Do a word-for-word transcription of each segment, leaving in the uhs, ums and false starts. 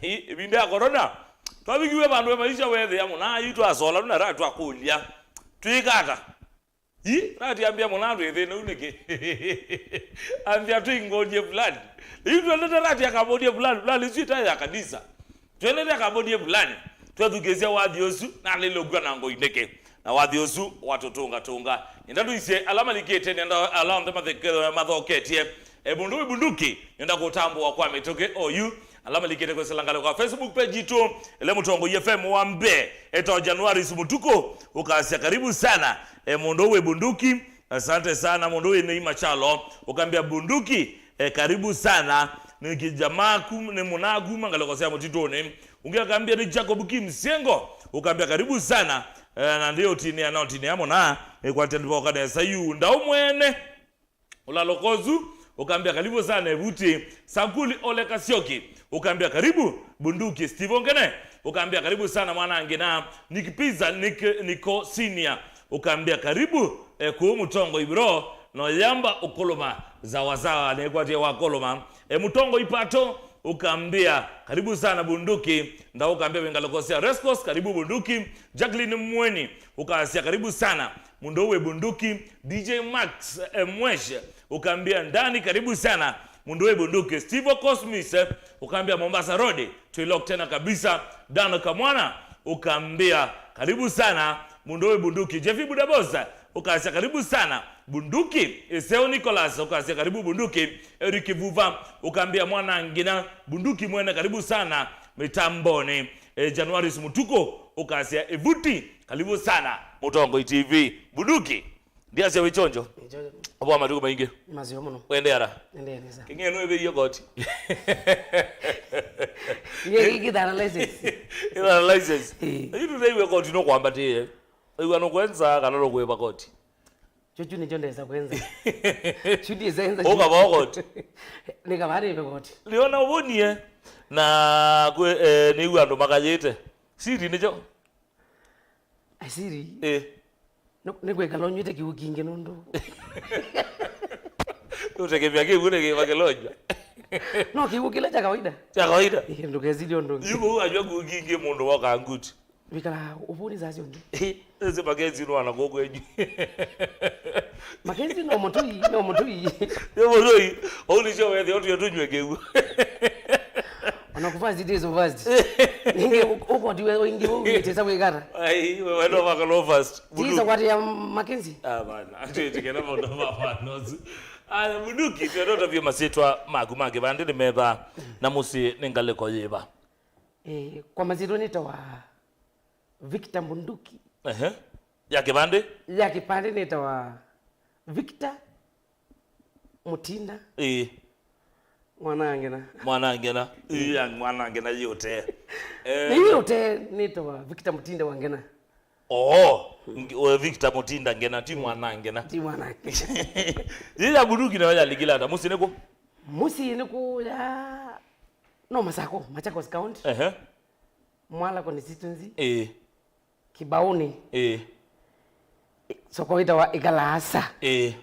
Ĩ, ĩvinda ya corona, twavikiwe vandũ ve maisha weethĩa mũna, yu twasola tũna ra twakũlya. Twĩka ata? Ĩ, rati ambĩa mũna twĩthĩna u nĩkĩ? Ambĩa twĩngũlye fulani. Yu twendete rati akambũlye fulani, fulani isu ĩtaĩ ya kanisa. Twendete akambũlye fulani. Twethukĩĩsya wathi ũsu, na alĩlũkw'a na ngoi nĩkĩ? Na wathi ũsu watũtũngatũnga. Nĩenda tũisye ala malikĩte, nĩenda ala onthe matheke-, mathoketye. E, mũndũ wĩ bunduki, nĩenda kũtambũa kwa mĩtũkĩ oyu. Ala malikĩte kwĩsĩla ngalĩko kwa Facebook page yitũ, ĩla Mũtongoi F M wa mbee, etawa Januaris Mũtukũ, ũkasya, "Karibu sana, e, mũndũ wĩ bunduki." Asante sana, mũndũ wĩ nĩ machalo, ũkambĩa bunduki, e, karibu sana. Nĩ kijamaa kum-, nĩ mũnaa kuma ngalĩko sya mũtitũnĩ. Ũngĩ akambĩa nĩ Jacob Kim Siengo, ũkambĩa, "Karibu sana." E, na ndĩ ũtinĩa na ũtinĩa mũna, nĩkwatya ndĩvoka nesa yu. Ndaũ mwene. Ũlalokozu, ũkambĩa, "Karibu sana, Evuti." Sakuli Ole Kasioki, ũkambĩa, "Karibu." Bunduki Steve Ongene, ũkambĩa, "Karibu sana, mwana ngina." Nick Pizza, Nick, Niko Senior, ũkambĩa, "Karibu, e, kũũ Mũtongo Ibiro, no yamba ũkũlũma." Sawa sawa, nĩkwatie wa kũlũma. E, Mũtongo Ipato, ũkambĩa, "Karibu sana, Bunduki." Ndaũ ũkambĩa, "Wĩ ngalĩko sya Rescos, karibu, Bunduki." Jacqueline Mweni, ũkasya, "Karibu sana, mũndũ wĩ bunduki." D J Max, eh, Mwesh, ũkambĩa, "Ndani, karibu sana, mũndũ wĩ bunduki." Steve Cosmis, eh, ũkambĩa, "Mombasa Road, twĩ lock tena kabisa." Dan Kamwana, ũkambĩa, "Karibu sana, mũndũ wĩ bunduki." Jeffy Budabosa, ũkasya, "Karibu sana, bunduki." Iseo Nicholas, ũkasya, "Karibu, bunduki." Eric Vuva, ũkambĩa, "Mwana ngina, bunduki mwene, karibu sana, mitamboni." Eh, Januaris Mũtukũ, ũkasya, "Evuti, karibu sana, Mũtongoi T V." Bunduki, ndiasya wĩ chonjo. Nĩ chonjo. Avo matukũ maingĩ. Nĩ maseo mũno. Wende ara? Nende nesa. Kĩng'eno ĩvĩie koti. Ye, ye, gĩthana license. Gĩthana license. Eh. Yu tũtaiwe koti no kwambatĩe. Ĩw'a no kwenza kana no kwĩva koti. Kyo kyu nĩkyo ndesa kwenza. Kyu ndisenza. Ũkava koti. Nĩkava nĩve koti. Nĩona ũvonie. Na kwĩ, eh, nĩw'a andũ makayĩte. Siri nĩkyo. Asiri. Eh. Nĩ, nĩkwĩkala ũnywĩte kĩw'ũ kingĩ nũndũ. Ũtekemya kĩw'ũ nĩ kĩva kĩlonjwa. No kĩw'ũ kĩla kya kawaida. Kya kawaida. Eh, ndũkesili ũndũ ũngĩ. Yu kũu anywa kĩw'ũ kingĩ mũndũ woka nguti. Wĩkala ũvũni saa syonthe. Ĩĩ, ĩsĩ Makenzi nũana kũkũ enyu. Makenzi no mũtũi, no mũtũi. Nĩ mũtũi, ũu nĩsyo wethĩa ũtũe tũnywe kĩw'ũ. Ona kũfast it is fast. Ningĩ ũ-, ũkotiwe ũingĩ ũu wĩtĩsa kwĩkata. Ai, we, we no vakalo fast. Tisa kwatĩa Makenzi. Ah, bana, atwĩtĩkana mũndũ mavanosu. Ah, Bunduki, twendota vyũ masyĩtwa maku ma kĩvandĩ nĩ meva na mũsyĩ nĩ ngalĩko yĩva? Eh, kwa masyĩtwa nĩtawa Victor Bunduki. Ehe. Ya kĩvandĩ? Ya kĩvandĩ nĩtawa Victor Mutinda. Ĩĩ. Mwana Ngena. Mwana Ngena. Ĩĩ, ya Mwana Ngena yĩ ũtee. Eh. Nĩ yĩ ũtee nĩtawa Victor Mutinda wa Ngena. Oo, ngi-, we Victor Mutinda Ngena, ti Mwana Ngena. Ti Mwana Ngena. Yĩ ya Bunduki nayo yalikile ata? Mũsyĩ nĩ kũ? Mũsyĩ nĩ kũya, no Masako, Machakos County. Ehe. Mwala constituency. Ĩĩ. Kibaoni. Ĩĩ. Soko ĩtawa Ikalaasa. Ĩĩ.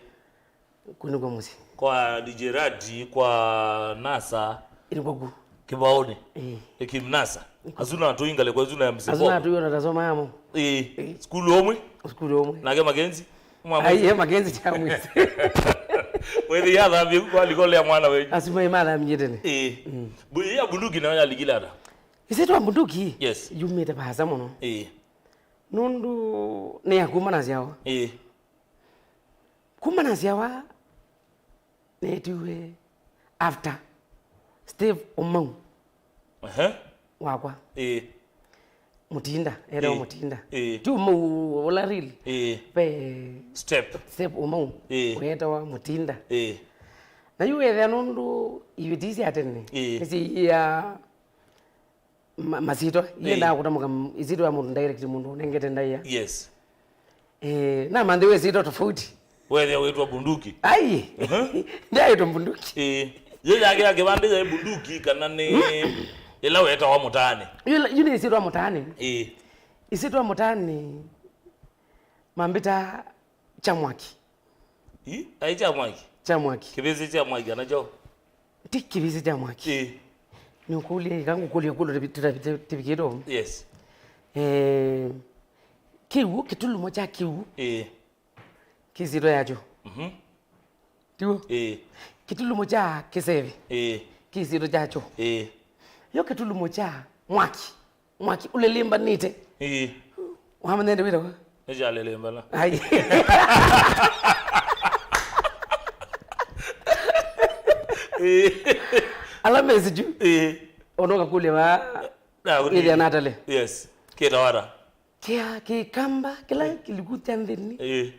Kũu nĩkw'o mũsyĩ. Kwa D J Radi, kwa Nasa. Ĩnĩ kwaku. Kibaoni. Ĩĩ. Ĩkimnasa. Asu na tũingale kwa asu na ya msebo. Asu na tũiona tasoma yamo. Ĩĩ. Ĩĩ. Sukulu ũmwe. Sukulu ũmwe. Nake Makenzi. Mwa mwezi. Aiye Makenzi cha mwezi. Mwezi ya thambi kwa liko lya mwana wenyu. Asu mai mathamie tene. Ĩĩ. Mm. Bu-, ya Bunduki nayo yalikile ata? Ĩsyĩtwa Bunduki. Yes. Yumĩte vaasa mũno. Ĩĩ. Nũndũ nĩ ya kuma nasyawa. Ĩĩ. Kuma nasyawa, neetiwe after Steve Ũmau. Ehe. Wakwa. Ĩĩ. Mutinda, etawa Ĩĩ. Mutinda. Ĩĩ. Ti Ũmau ũla real. Ĩĩ. Ve Step. Step Ũmau. Ĩĩ. Wetawa Mutinda. Ĩĩ. Na yu wethĩa nũndũ iveti sya tene. Ĩĩ. Nĩsyĩia ma-, masyĩtwa. Ĩĩ. Iendaa kũtamũka m-, ĩsyĩtwa ya mũndũ direct mũndũ ũnengete ndaĩa. Yes. Eh, namanthiwe ĩsyĩtwa tofauti. Wethĩa wĩtwa Bunduki. Ai. Uh-huh. Ndyaĩtwa Bunduki. Ĩĩ. Yĩ yake ya kĩvandĩ yaĩ Bunduki kana nĩ ĩla wetawa mũtaanĩ? Yu, yu nĩ ĩsyĩtwa mũtaanĩ. Ĩĩ. Ĩsyĩtwa mũtaanĩ mambĩta Kyamwaki. Ĩ? Aĩ Kyamwaki? Kyamwaki. Kĩvĩsĩ kya mwaki anakyo? Ti kĩvĩsĩ kya mwaki. Ĩĩ. Nĩũkũlya, ĩka ngũkũlya kũlũ tĩvikĩtwo. Yes. Eh, kĩw'ũ, kĩtulumo kya kĩw'ũ. Ĩĩ. Kĩsitwa yakyo. Mhm. Tiw'o? Ĩĩ. Kĩtulumo kya kĩseve. Ĩĩ. Kĩsitwa kyakyo. Ĩĩ. Yo kĩtulumo kya mwaki. Mwaki ũlĩlĩmbanĩte. Ĩĩ. Wamanyende wĩtawa? Nĩkyalĩlĩmbana. Ai. Ĩĩ. Ala mesichu. Ĩĩ. Ũnoka kũlya va. Na, ĩthĩa natale. Yes. Kĩtawara. Kĩa kĩkamba kĩla kĩliku kya nthĩnĩ. Ĩĩ.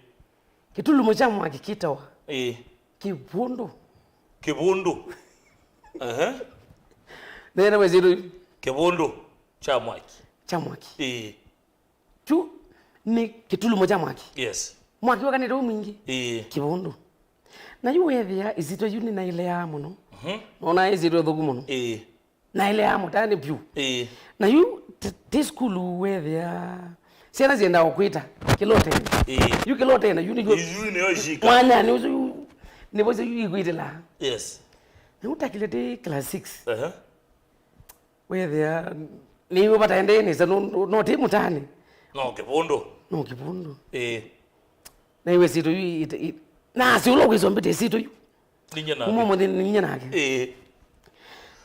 Kĩtulumo kya mwaki kĩtawa. Ĩĩ. Kĩvũndũ. Kĩvũndũ. Ehe. Nene wezĩrũ. Kĩvũndũ kya mwaki. Kya mwaki. Ĩĩ. Kyu nĩ kĩtulumo kya mwaki. Yes. Mwaki wakanĩte wĩ mwingĩ. Ĩĩ. Kĩvũndũ. Na yu wethĩa ĩsyĩtwa yu nĩnaĩleaa mũno. Mhm. Nona ĩsyĩtwa ĩthũku mũno. Ĩĩ. Naĩleaa mũtaanĩ vyũ. Ĩĩ. Na yu ti, ti sukulu wethĩa syana syendaa kwĩta kĩla ũtena. Ĩĩ. Yu kĩla ũtena, yu nĩw'o. Yu nĩyo shika. Mwanyanĩ ũsu yu, nĩvo yu ikwĩtĩla. Yes. Na yu takile ti class six. Aha. Wethĩa nĩw'o vataendee nesa, no, no, no ti mũtaanĩ. No kĩvũndũ. No kĩvũndũ. Ĩĩ. Na iwe sito yu, it, it, nasi ũla ũkwĩswa mbĩte sito yu. Ninyie nake. Kuma mũthĩ ninyie nake. Ĩĩ.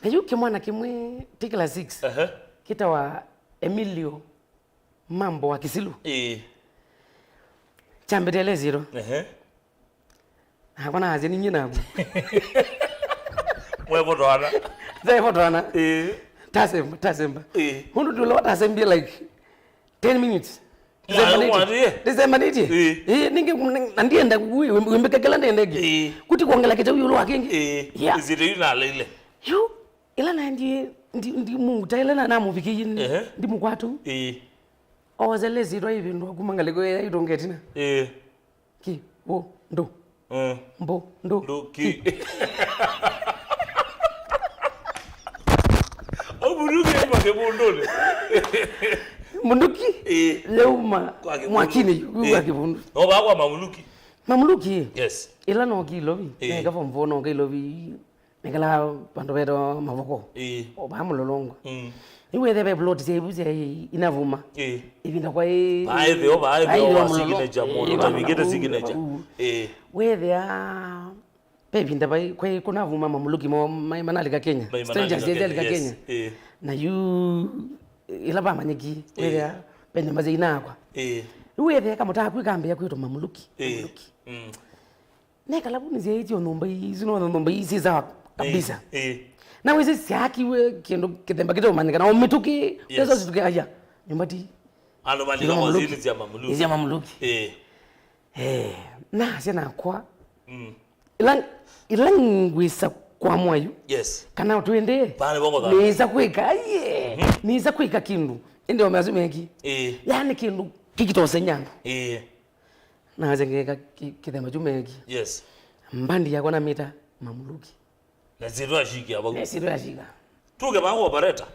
Na yu kĩmwana kĩmwe ti class six. Ehe. Kĩtawa Emilio Mambo wa Kisilu. Ĩĩ. Kyambĩte lesiro. Ehe. Nakwa naasya ninyie naku. Mwevotwana. Twevotwana. Ĩĩ. Tasemba, tasemba. Ĩĩ. Ũndũ ndũla watasembie like ten minutes. Mwa-, mwatie? Ndĩsembanĩtye. Ĩĩ. Ĩĩ, nĩngĩ, na ndienda wĩ-, wĩ-, wĩmbĩke kĩla ndendeke. Ĩĩ. Kuti kwongela kĩteu ĩũlũ wa kĩngĩ. Ĩĩ. Yeah. Ĩsĩte yu naleile. Yu, ĩla naendie, ndi, ndi mũtaĩle na namũvikĩie, ehe, ndimũkwatu. Ĩĩ. Oze lesitwa ivindwa kuma ngalĩko ya itonga ĩtina. Ĩĩ. Kĩvũndũ. Mm. Mbũndũ. Ndũki. Au bunduki yauma kĩvũndũnĩ. Bunduki. Ĩĩ. Yauma kwa kĩvũndũ. Mwakinĩ yu, ĩĩ, kwa kĩvũndũ. No bakwa mamuluki. Mamuluki. Yes. Ĩla noki Ilovi. Ĩĩ. Neka form four noka Ilovi. Nĩkalaa vandũ vetawa Mavoko. Ĩĩ. O vaa Mũlolongo. Mm. Nĩwethĩa ve plot sya ivu sya i-, inavuma. Ĩĩ. Ĩvinda kwa ĩ-, vaa ĩtheo, vaa ĩtheo wa Mũlolongo. Signature mũndũ, ĩĩ, ta vaa vikĩte Mũlolongo, signature. Vaa. Ĩĩ. Wethĩa ve ĩvinda vai, kwai kũnavuma mamuluki mo, mai manalika Kenya. Mai manalika Kenya. Strangers yalika Kenya. Ĩĩ. Na yu, ĩla vamanyĩkie, ĩĩ, wethĩa ve nyũmba sya inakwa. Ĩĩ. Rĩu wethĩa kamũtaa kwi kambĩa kwĩtwa mamuluki. Ĩĩ. Mamuluki. Mm. Nekala vu nĩsyaĩtye o nyũmba isu, no nyũmba ii syĩ sawa kabisa. Ĩĩ, ĩĩ. Na wĩsĩ syaakiwe kĩndũ kĩthemba kĩteũmanyĩka, na o mĩtũkĩ, yes, wĩsĩ syĩtũkĩ, aya, nyũmba ti. Andũ malika nĩ sya mamuluki. Nĩ sya mamuluki. Ĩĩ. Eh, nasya nakwa. Mm. Ĩla, ĩla ngwĩsa kwa mwayu. Yes. Kana twende. Pale bongo. Nĩsa kwĩka, aye. Mhm. Nĩsa kwĩka kĩndũ. Ĩndĩ o measu meki. Ĩĩ. Yaani kĩndũ kĩkitosenya andũ. Ĩĩ. Nasengeka ki-, kĩthemba kyu meeki. Yes. Mbandi yakwa namĩta Mamuluki. Na syĩtwa yashikia vau. Na syĩtwa yashika. Tuke vau operator.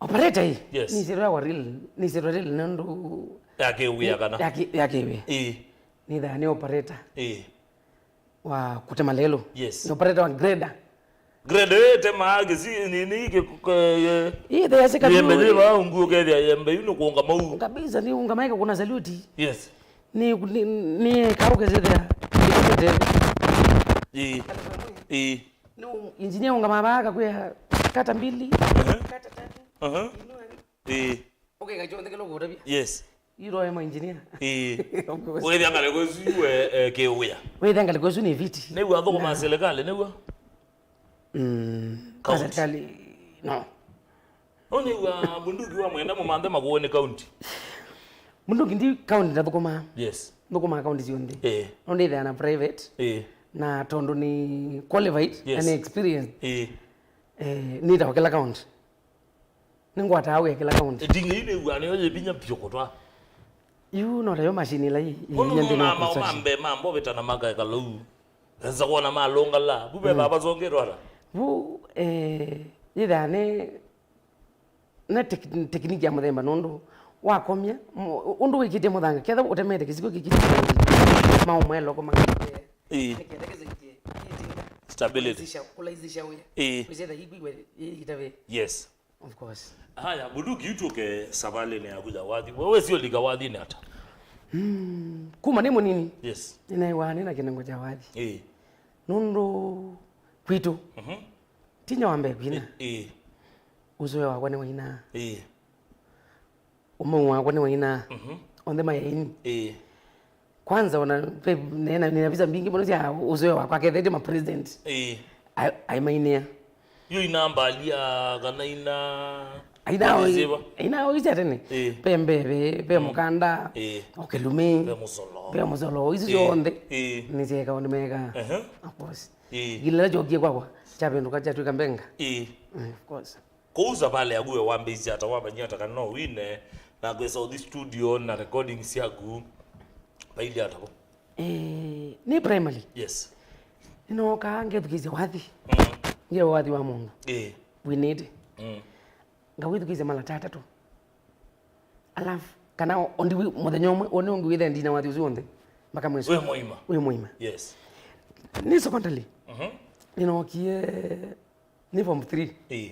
Operator ĩ? Yes. Nĩ syĩtwa yakwa real, nĩ syĩtwa real nĩ ũndũ ya kĩwĩa kana? Ya kĩ-, ya kĩwĩa. Ĩĩ. Nĩthaa nĩ operator. Ĩĩ. Wa kũtema lelũ. Yes. Nĩ operator wa grader. Grade ĩtemaa kĩsi nini kĩ-, kĩ-, ĩĩ, the yasika yembe yĩ vaa ungu ũkethĩa yembe yu nĩ kũũngama u. Kabisa, nĩ ũngama ĩka kuna salute. Yes. Nĩ, nĩ, nĩ kaũ kĩsĩthĩa. Ĩĩ. Ĩĩ. Nĩ engineer ũngama vaa akakwĩa kata mbili, aha, kata tatu. Aha. Inua. Ĩĩ. Ũkeka kyonthe kĩla ũkũtavya. Yes. Yu no ema engineer. Ĩĩ. Of course. Wĩthĩa ngalĩko ĩsu yu, eh, eh, kĩwĩa. Wĩthĩa ngalĩko ĩsu nĩ viti. Nĩw'a athũkũma na serikali, nĩw'a? Mm. County. Serikali, no. No nĩw'a bunduki wa mwenda mũmanthe makuo nĩ county. Bunduki ndi county ndathũkũmaa. Yes. Thũkũmaa county syonthe. Ĩĩ. No ndĩthĩa na private. Ĩĩ. Na tondũ nĩ qualified, yes, na nĩ experienced. Ĩĩ. Eh, nĩtawa kĩla county. Nĩngwataa wĩa kĩla kaũntĩ. Ĩting'ĩ yu nĩw'aa nĩyo yĩ vinya vyũ kũtwaa. Yu no tayo machine ĩla yĩ, yĩ ũndũ vinya nthĩnĩ wa mama, construction. Mambe mambo vĩtana makaeka lou. Esa kuona malũngala. Vu ve, mm, vava zonge twara. Vu, eh, yĩthaa nĩ, nĩ tek-, tekniki ya mũthemba nũndũ wakomya, mũ-, ũndũ wĩkĩte mũthanga, ketha ũtemete kĩsiko kĩkĩte maũmwe loko mangĩ. Ĩĩ. Nĩkenda kĩsaitie. Ĩĩ. Ability. Kulaisisha, kulaisisha wĩa. Ĩĩ. Kwĩsĩtha ikwĩw'a ĩitavĩ. Yes. Of course. Haya, Bunduki, yu tũke savalĩnĩ yaku ya wathi. Wewe sio lika wathinĩ ata? Mm, kuma nĩ mũnini. Yes. Nĩnaĩwaa nĩ na kĩnengo kya wathi. Ĩĩ. Nũndũ kwitũ. Mhm. Tinya wa mbee kwina. Ĩĩ. Ũsũe wakwa nĩ waina. Ĩĩ. Ũmau wakwa nĩ waina. Mhm. Onthe mayaini. Ĩĩ. Kwanza ona ve, nena, nina visa mbingĩ mũno sya ũsũe wakwa akethetye ma president. Ĩĩ. Ai-, aimainĩa. Yu ina mbalia kana ina Aina o-, Ĩsĩva. Aina oisya tene. Ĩĩ. Ve mbeve, ve Mm. mũkanda, Ĩĩ. o kĩlumi, Ve mũsolo. Ve mũsolo. Isu Ĩĩ. syonthe Ĩĩ. nĩ syeka nĩ meka. Ehe. Of course. Ĩĩ. Ngila kyokie kwakwa, kyavĩndũka kyatwĩka mbenga. Ĩĩ. Mm, of course. Kũu savalĩ yaku we wambĩĩsye ata, wamanyie ata kana no wine na kwĩsa ũthi studio na recordings syaku? Vailyĩ ata vo? Eh, nĩ primary. Yes. Nĩnookaa ngethukĩĩsya wathi. Mm. Ngĩe wathi wa mũndũ. Eh. Winĩte. Mm. Ngawĩthukĩĩsya mala ta atatũ. Alafu, kana o-, ondi wi-, mũthenya ũmwe, ũnĩ ũngĩ wĩthĩa ndina wathi ũsu w'onthe. Mpaka mwĩso. Wĩ mũima. Wĩ mũima. Yes. Nĩ secondary. Mhm. Nĩnookie nĩ form three. Ĩĩ.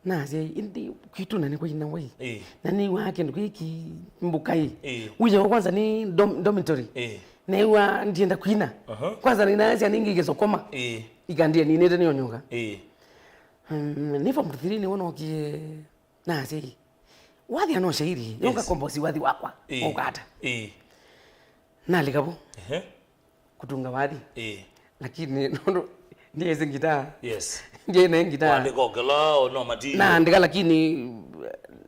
Nasya, "Ĩndĩ kwitũ na nĩ kwainawa ĩ? Ĩĩ. Na nĩw'aa kĩndũ kĩkĩ mbũka ĩ? Ĩĩ. Uya kwanza nĩ dom-, dormitory. Ĩĩ. Nĩw'aa ndienda kwina. Aha. Kwanza nĩnasya nĩngĩ kĩsokoma. Ĩĩ. Ikandia ninĩte nĩonyoka." Ĩĩ. Mm, nĩ form three nĩw'o nookie nasya, "Ĩ, wathi ano shairi, yonga Yes. kombosi wathi wakwa, Ĩĩ. ũkata." Ĩĩ. Nalika vo. Ehe. Kũtunga wathi. Ĩĩ. Lakini nũndũ ndiesi ngitaa. Yes. Ndiĩ naĩ ngitaa. Wandĩka ũkĩla o no matini. Naandĩka, lakini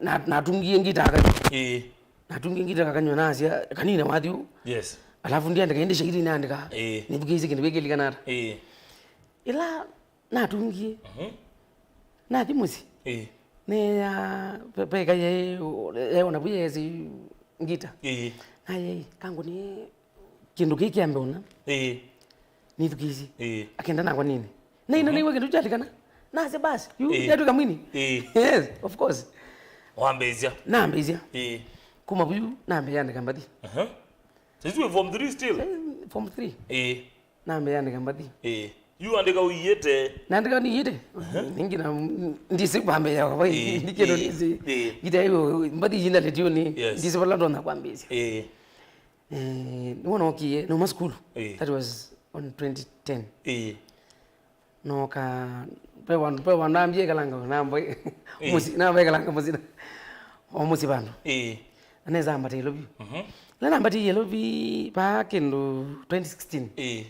na-, natungie ngitaa kanyũ. Ĩĩ. Natungie ngitaa kanyũ nasya, "Kanine wathi ũũ." Yes. Alafu ndiandĩka ĩndĩ shairi naandĩka. Ĩĩ. Nĩthukĩĩsye kĩndũ gĩkĩlikana ata. Ĩĩ. Ĩla natungie. Mhm. Nathi mũsyĩ. Ĩĩ. Nĩya, ve-, veka ye, ye ona vu yesi ngita. Ĩĩ. Naye, "Kangũnĩe kĩndũ kĩĩ kĩambe ũna." Ĩĩ. Nĩthukĩĩsye. Ĩĩ. Akenda nakwa nini. Na ino Mhm. nĩw'a kĩndũ kyalikana. Nasya basi, yu Ĩĩ. yatwĩka mwini. Ĩĩ. Yes, of course. Wambĩĩsya. Nambĩĩsya. Ĩĩ. Kuma vu yu, nambĩĩa andĩka mbathi. Aha. Sisi we form three still? Eh, form three. Ĩĩ. Nambĩĩa andĩka mbathi. Ĩĩ. Yu andĩka ũiĩte? Naandĩka nĩiĩte. Aha. Ningĩ na, ndisi kwambĩĩa kwa Ĩĩ. Ndi kĩndũ Ĩĩ. ndisi. Ĩĩ. Ngita hiyo mbathi yina letioni. Yes. Ndisi vala ndona kwambĩĩsya. Ĩĩ. Eh, nĩw'o nookie, nauma sukulu. Ĩĩ. That was on twenty ten. Ĩĩ. Nooka, ve vandũ, ve vandũ ambie kalanga, namba, Ĩĩ. mũsi-, namba kalanga mũsi na, o mũsi vandũ. Ĩĩ. Na nesa ambata ĩlovi. Mhm. Na nambata ĩlovi, pa kĩndũ twenty sixteen. Ĩĩ.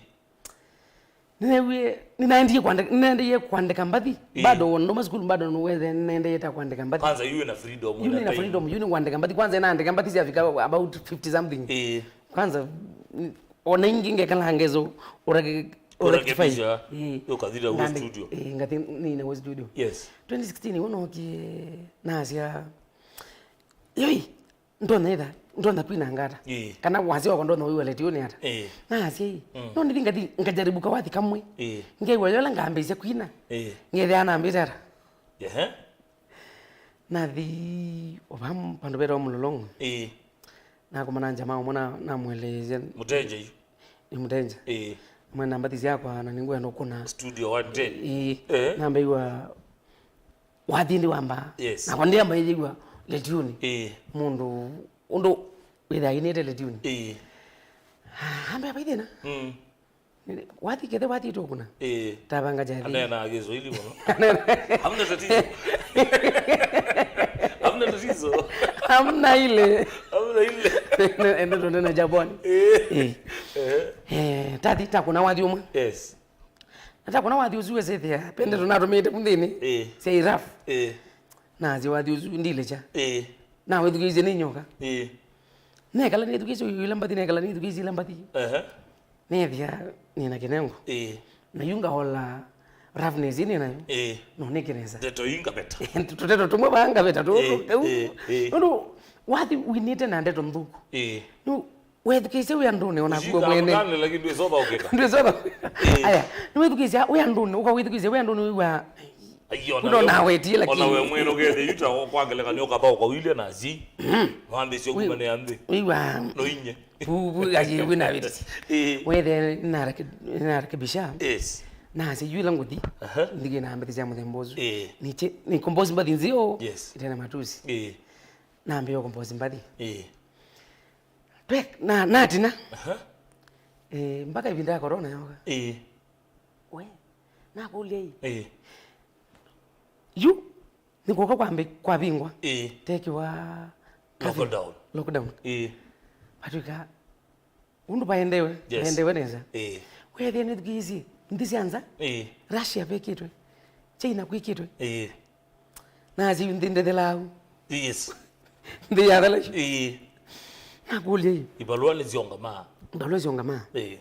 Nĩneewie, nĩnaendie kwandĩka, nĩnaendie kwandĩka mbathi. Ĩĩ. Bado, ndoma sukulu bado nĩwethe, nĩnaendie ta kwandĩka mbathi. Kwanza, yu na freedom, Yu na nĩ na time. freedom, yu nĩ kwandĩka mbathi. Kwanza, naandĩka mbathi syafika about fifty something. Ĩĩ. Kwanza, n-, ona ingĩ ngekala ngezo, ũreke-, ũrektify. Ũrekebisha, Ĩĩ. Ũkathira wĩ Ngandĩ-, studio. Ĩĩ, ngathi nina wĩ studio. Yes. Twenty sixteen, wona okie, nasya, "Yoi, ndona ĩtha, ndona kwina ngata." Ĩĩ. Kana wasya wakwa ndona wĩwa letioni ata. Ĩĩ. Nasya, "Ĩ, Mm. no ndithi ngathi, ngajaribu kawathi kamwe." Ĩĩ. Ngew'a yola ngambĩĩsya kwina. Ĩĩ. Ngethĩa nambĩte ata. Ehe. Nathi, ovamu, vandũ vetawa Mũlolongo. Ĩĩ. Nakomana na jamaa ũmwe na, namũeleesya. Mũtenja yu. Nĩ mũtenja. Ĩĩ. Mwena mbathi syakwa na nĩngwenda ũkũna. Studio one ten. Ĩĩ. Eh. Nambĩiwa, "Wathi ndi wamba." Yes. Nakwa ndiamba yĩw'a letiuni. Ĩĩ. Mũndũ, ũndũ wĩthaa inĩte letiuni. Ĩĩ. Ah, ambe apa ithĩna. Mm. Wathi kethe wathi tũkũna. Ĩĩ. Tavanga jathi. Anena Kiswahili mũno. Hamna tatizo. Hamna tatizo. Hamna ile. Hamna ile. Ende tũnena Japani. Ĩĩ. Ĩĩ. Eh. Eh, tathi takũna wathi ũmwe. Yes. Na takũna wathi ũsu wesethĩa. Pende tũnatũmĩte mũthĩnĩ. Ĩĩ. Sya iraf. Ĩĩ. Na sya wathi ũsu ndilekya. Ĩĩ. Na wĩthukĩĩsye nĩ nyoka. Ĩĩ. Nekala nĩthukĩĩsye ila mbathi, nekala nĩthukĩĩsye ila mbathi. Ehe. Nethĩa nĩna kĩnengo. Ĩĩ. Na yu ngaola roughness ĩĩ nĩnayo. Ĩĩ. No nĩkĩnesa. Ndeto ii ngaveta. Tũteto tũmwe vaa ngaveta tũtũ. Ĩĩ, ĩĩ, ĩĩ. Nũndũ wathi winĩte na ndeto nthũku. Ĩĩ. Nũ wethukĩĩsye wĩ andũnĩ ona kuo mwene. Ndwĩsova ũkĩka. Ndwĩsova. Ĩĩ. Aya, nĩwethukĩĩsya wĩ andũnĩ, ũkawĩthukĩĩsya wĩ andũnĩ wĩw'a. Ai, ona Kuna we, nawetie, ona lakini we mwene ũkethĩa yu ta kwa ngelekany'o ũkathaũka ũilye na asyai. Wambĩĩsya Wi-, kumanĩa nthĩ. Wĩw'a No inye. Vu, vu, ayi, wĩna wĩtĩsya. Ĩĩ. Wethe nareke-, narekebisha. Yes. Nasya yu ĩla ngũthi, aha, nthikĩe na mbathi sya mũthemba ũsu. Ĩĩ. Nĩkye, nĩ compose mbathi nzeo, yes, ĩtena matusi. Ĩĩ. Nambĩĩa compose mbathi. Ĩĩ. Twe, na, natina. Aha. Eh, mpaka ĩvinda ya corona yoka. Ĩĩ. We, nakũlya ĩ. Ĩĩ. Yu, nĩ kũka kwambĩ-, kwavingwa. Ĩĩ. Tekiwa curfew. Lockdown. Lockdown. Ĩĩ. Patwika, ũndũ vaendewe, yes, vaendewe nesa. Ĩĩ. Wethĩa nĩthukĩĩsye nthĩ sya nza. Ĩĩ. Russia vekĩtwe. China kwĩkĩtwe. Ĩĩ. Nasya yu nthĩ ndĩthela au. Yes. Nthĩ yathela yu. Ĩĩ. Nakũlya ĩ. Ivalũa nĩsyongamaa. Ivalũa syongamaa. Ĩĩ.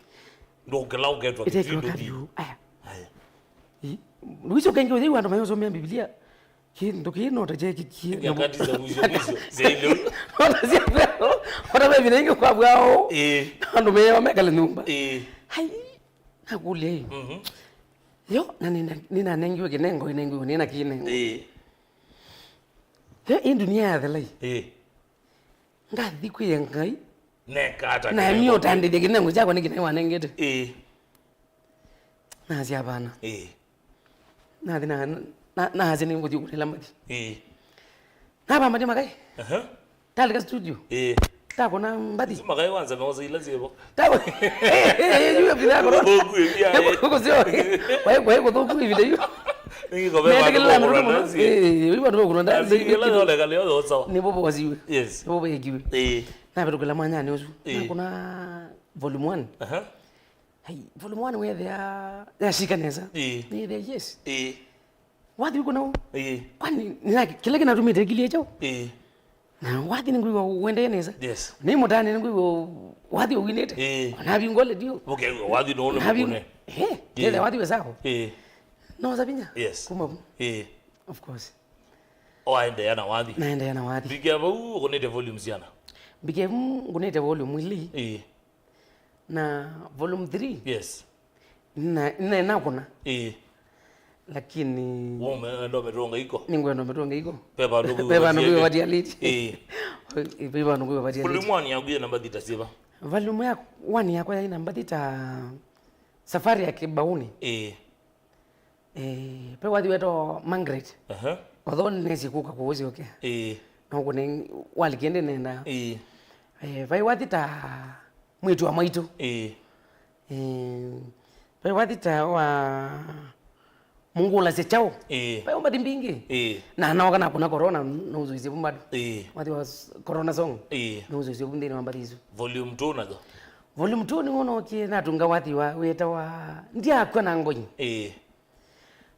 Ndũkĩla ũketwa ĩtekĩwa kĩtindũ kati yu. Aya. Aya. Ĩ, Luisi ũkengĩ ũyĩu andũ mayosomea Biblia. Kĩndũ kĩĩ nota kyekikie. Nyakati za mwisho mwisho, za ile. Nota sya veo. Nota vevina ingi kwa bwao. Ĩĩ. Andũ meo mekale nyũmba. Ĩĩ. Hai. Nakũlya ĩ. Mhm. Yo, na nĩna-, nĩnanengiwe kĩnengo, ĩnengiwe nĩna kĩnengo. Ĩĩ. Yo, ĩ ndunia yathela ĩ. Ĩĩ. Ngathi kwĩ Ngai. Neka ata na kĩnengo? Nĩ ũtandĩthya kĩnengo kyakwa nĩ kĩnai wanengete. Ĩĩ. Nasya hapana. Ĩĩ. Nathi na, na, nasya nĩngũthi kũlĩla mbathi. Ĩĩ. Navambatia makai. Aha. Talika studio. Ĩĩ. Takona mbathi. Isu makai wanza meosa ila syĩvo. Tawa. Eh, eh, eh, yu bila corona. Thũku ĩvia, eh. Kusio. Wai, wai kuthuku ĩvinda yu. Nĩngĩkove. Nendekela vandu na corona. Eh, yu vandu corona. Asi ila yole kaleo yo sawa. Nĩvo vosiwe. Yes. Nĩvo vekiwe. Ĩĩ. Navitukila mwanyani ũsu. Ĩĩ. Nakona volume one. Aha. Hai, volume one wethĩa yashika nesa. Ĩĩ. Nĩthĩa, yes. Ĩĩ. Wathi wĩkũna ũ? Ĩĩ. Kwani nĩna kĩla kĩnatumĩte kĩlye kyaũ? Ĩĩ. Na wathi nĩngwĩw'a wendee nesa. Yes. Nĩ mũtani nĩngwĩw'a wathi ũwinĩte. Ĩĩ. Ona vingwa ledio. Ũkew'a wathi no nĩ mũkũne. Eh, ĩĩ. Kĩla wathi wesako. Ĩĩ. Nosa vinya. Yes. Kuma vu. Ĩĩ. Of course. Oaendeea na wathi. Naendeea na wathi. Mbikia vau ũkũnĩte volume syana? Mbikia vu ngũnĩte volume ili. Ĩĩ. Na volume three. Yes. Na, na, nakũna. Ĩĩ. Lakini wenda ũmĩtũnga iko? Nĩngwenda ũmĩtũnga iko. Ve vandũ kwĩvatia liti. Ĩĩ. Ve vandũ kwĩvatia liti. Volume one yaku yĩ namba thita syĩva? Volume ya one yakwa yaĩ namba thita Safari ya Kĩbaũnĩ. Ĩĩ. Eh, pe wathi wetawa Margaret. Aha. Although nĩnesi kũka kũũsyoke. Ĩĩ. No kũne walikie ndĩnenda. Ĩĩ. Eh, vai wathi ta mwĩtu wa maitũ. Ĩĩ. Eh, vai wathi ta wa mũngũlasya kyaũ. Ĩĩ. Vai mbathi mbingĩ. Ĩĩ. Na naoka nakũna corona nũzũisye vu bado. Ĩĩ. Wathi wa s-, corona song. Ĩĩ. Nũzũisye vu nthĩnĩ wa mbathi isu. Volume two nayo? Volume two nĩw'o nookie natunga wathi wa wĩtawa Ndyakw'a na Ngoi. Ĩĩ.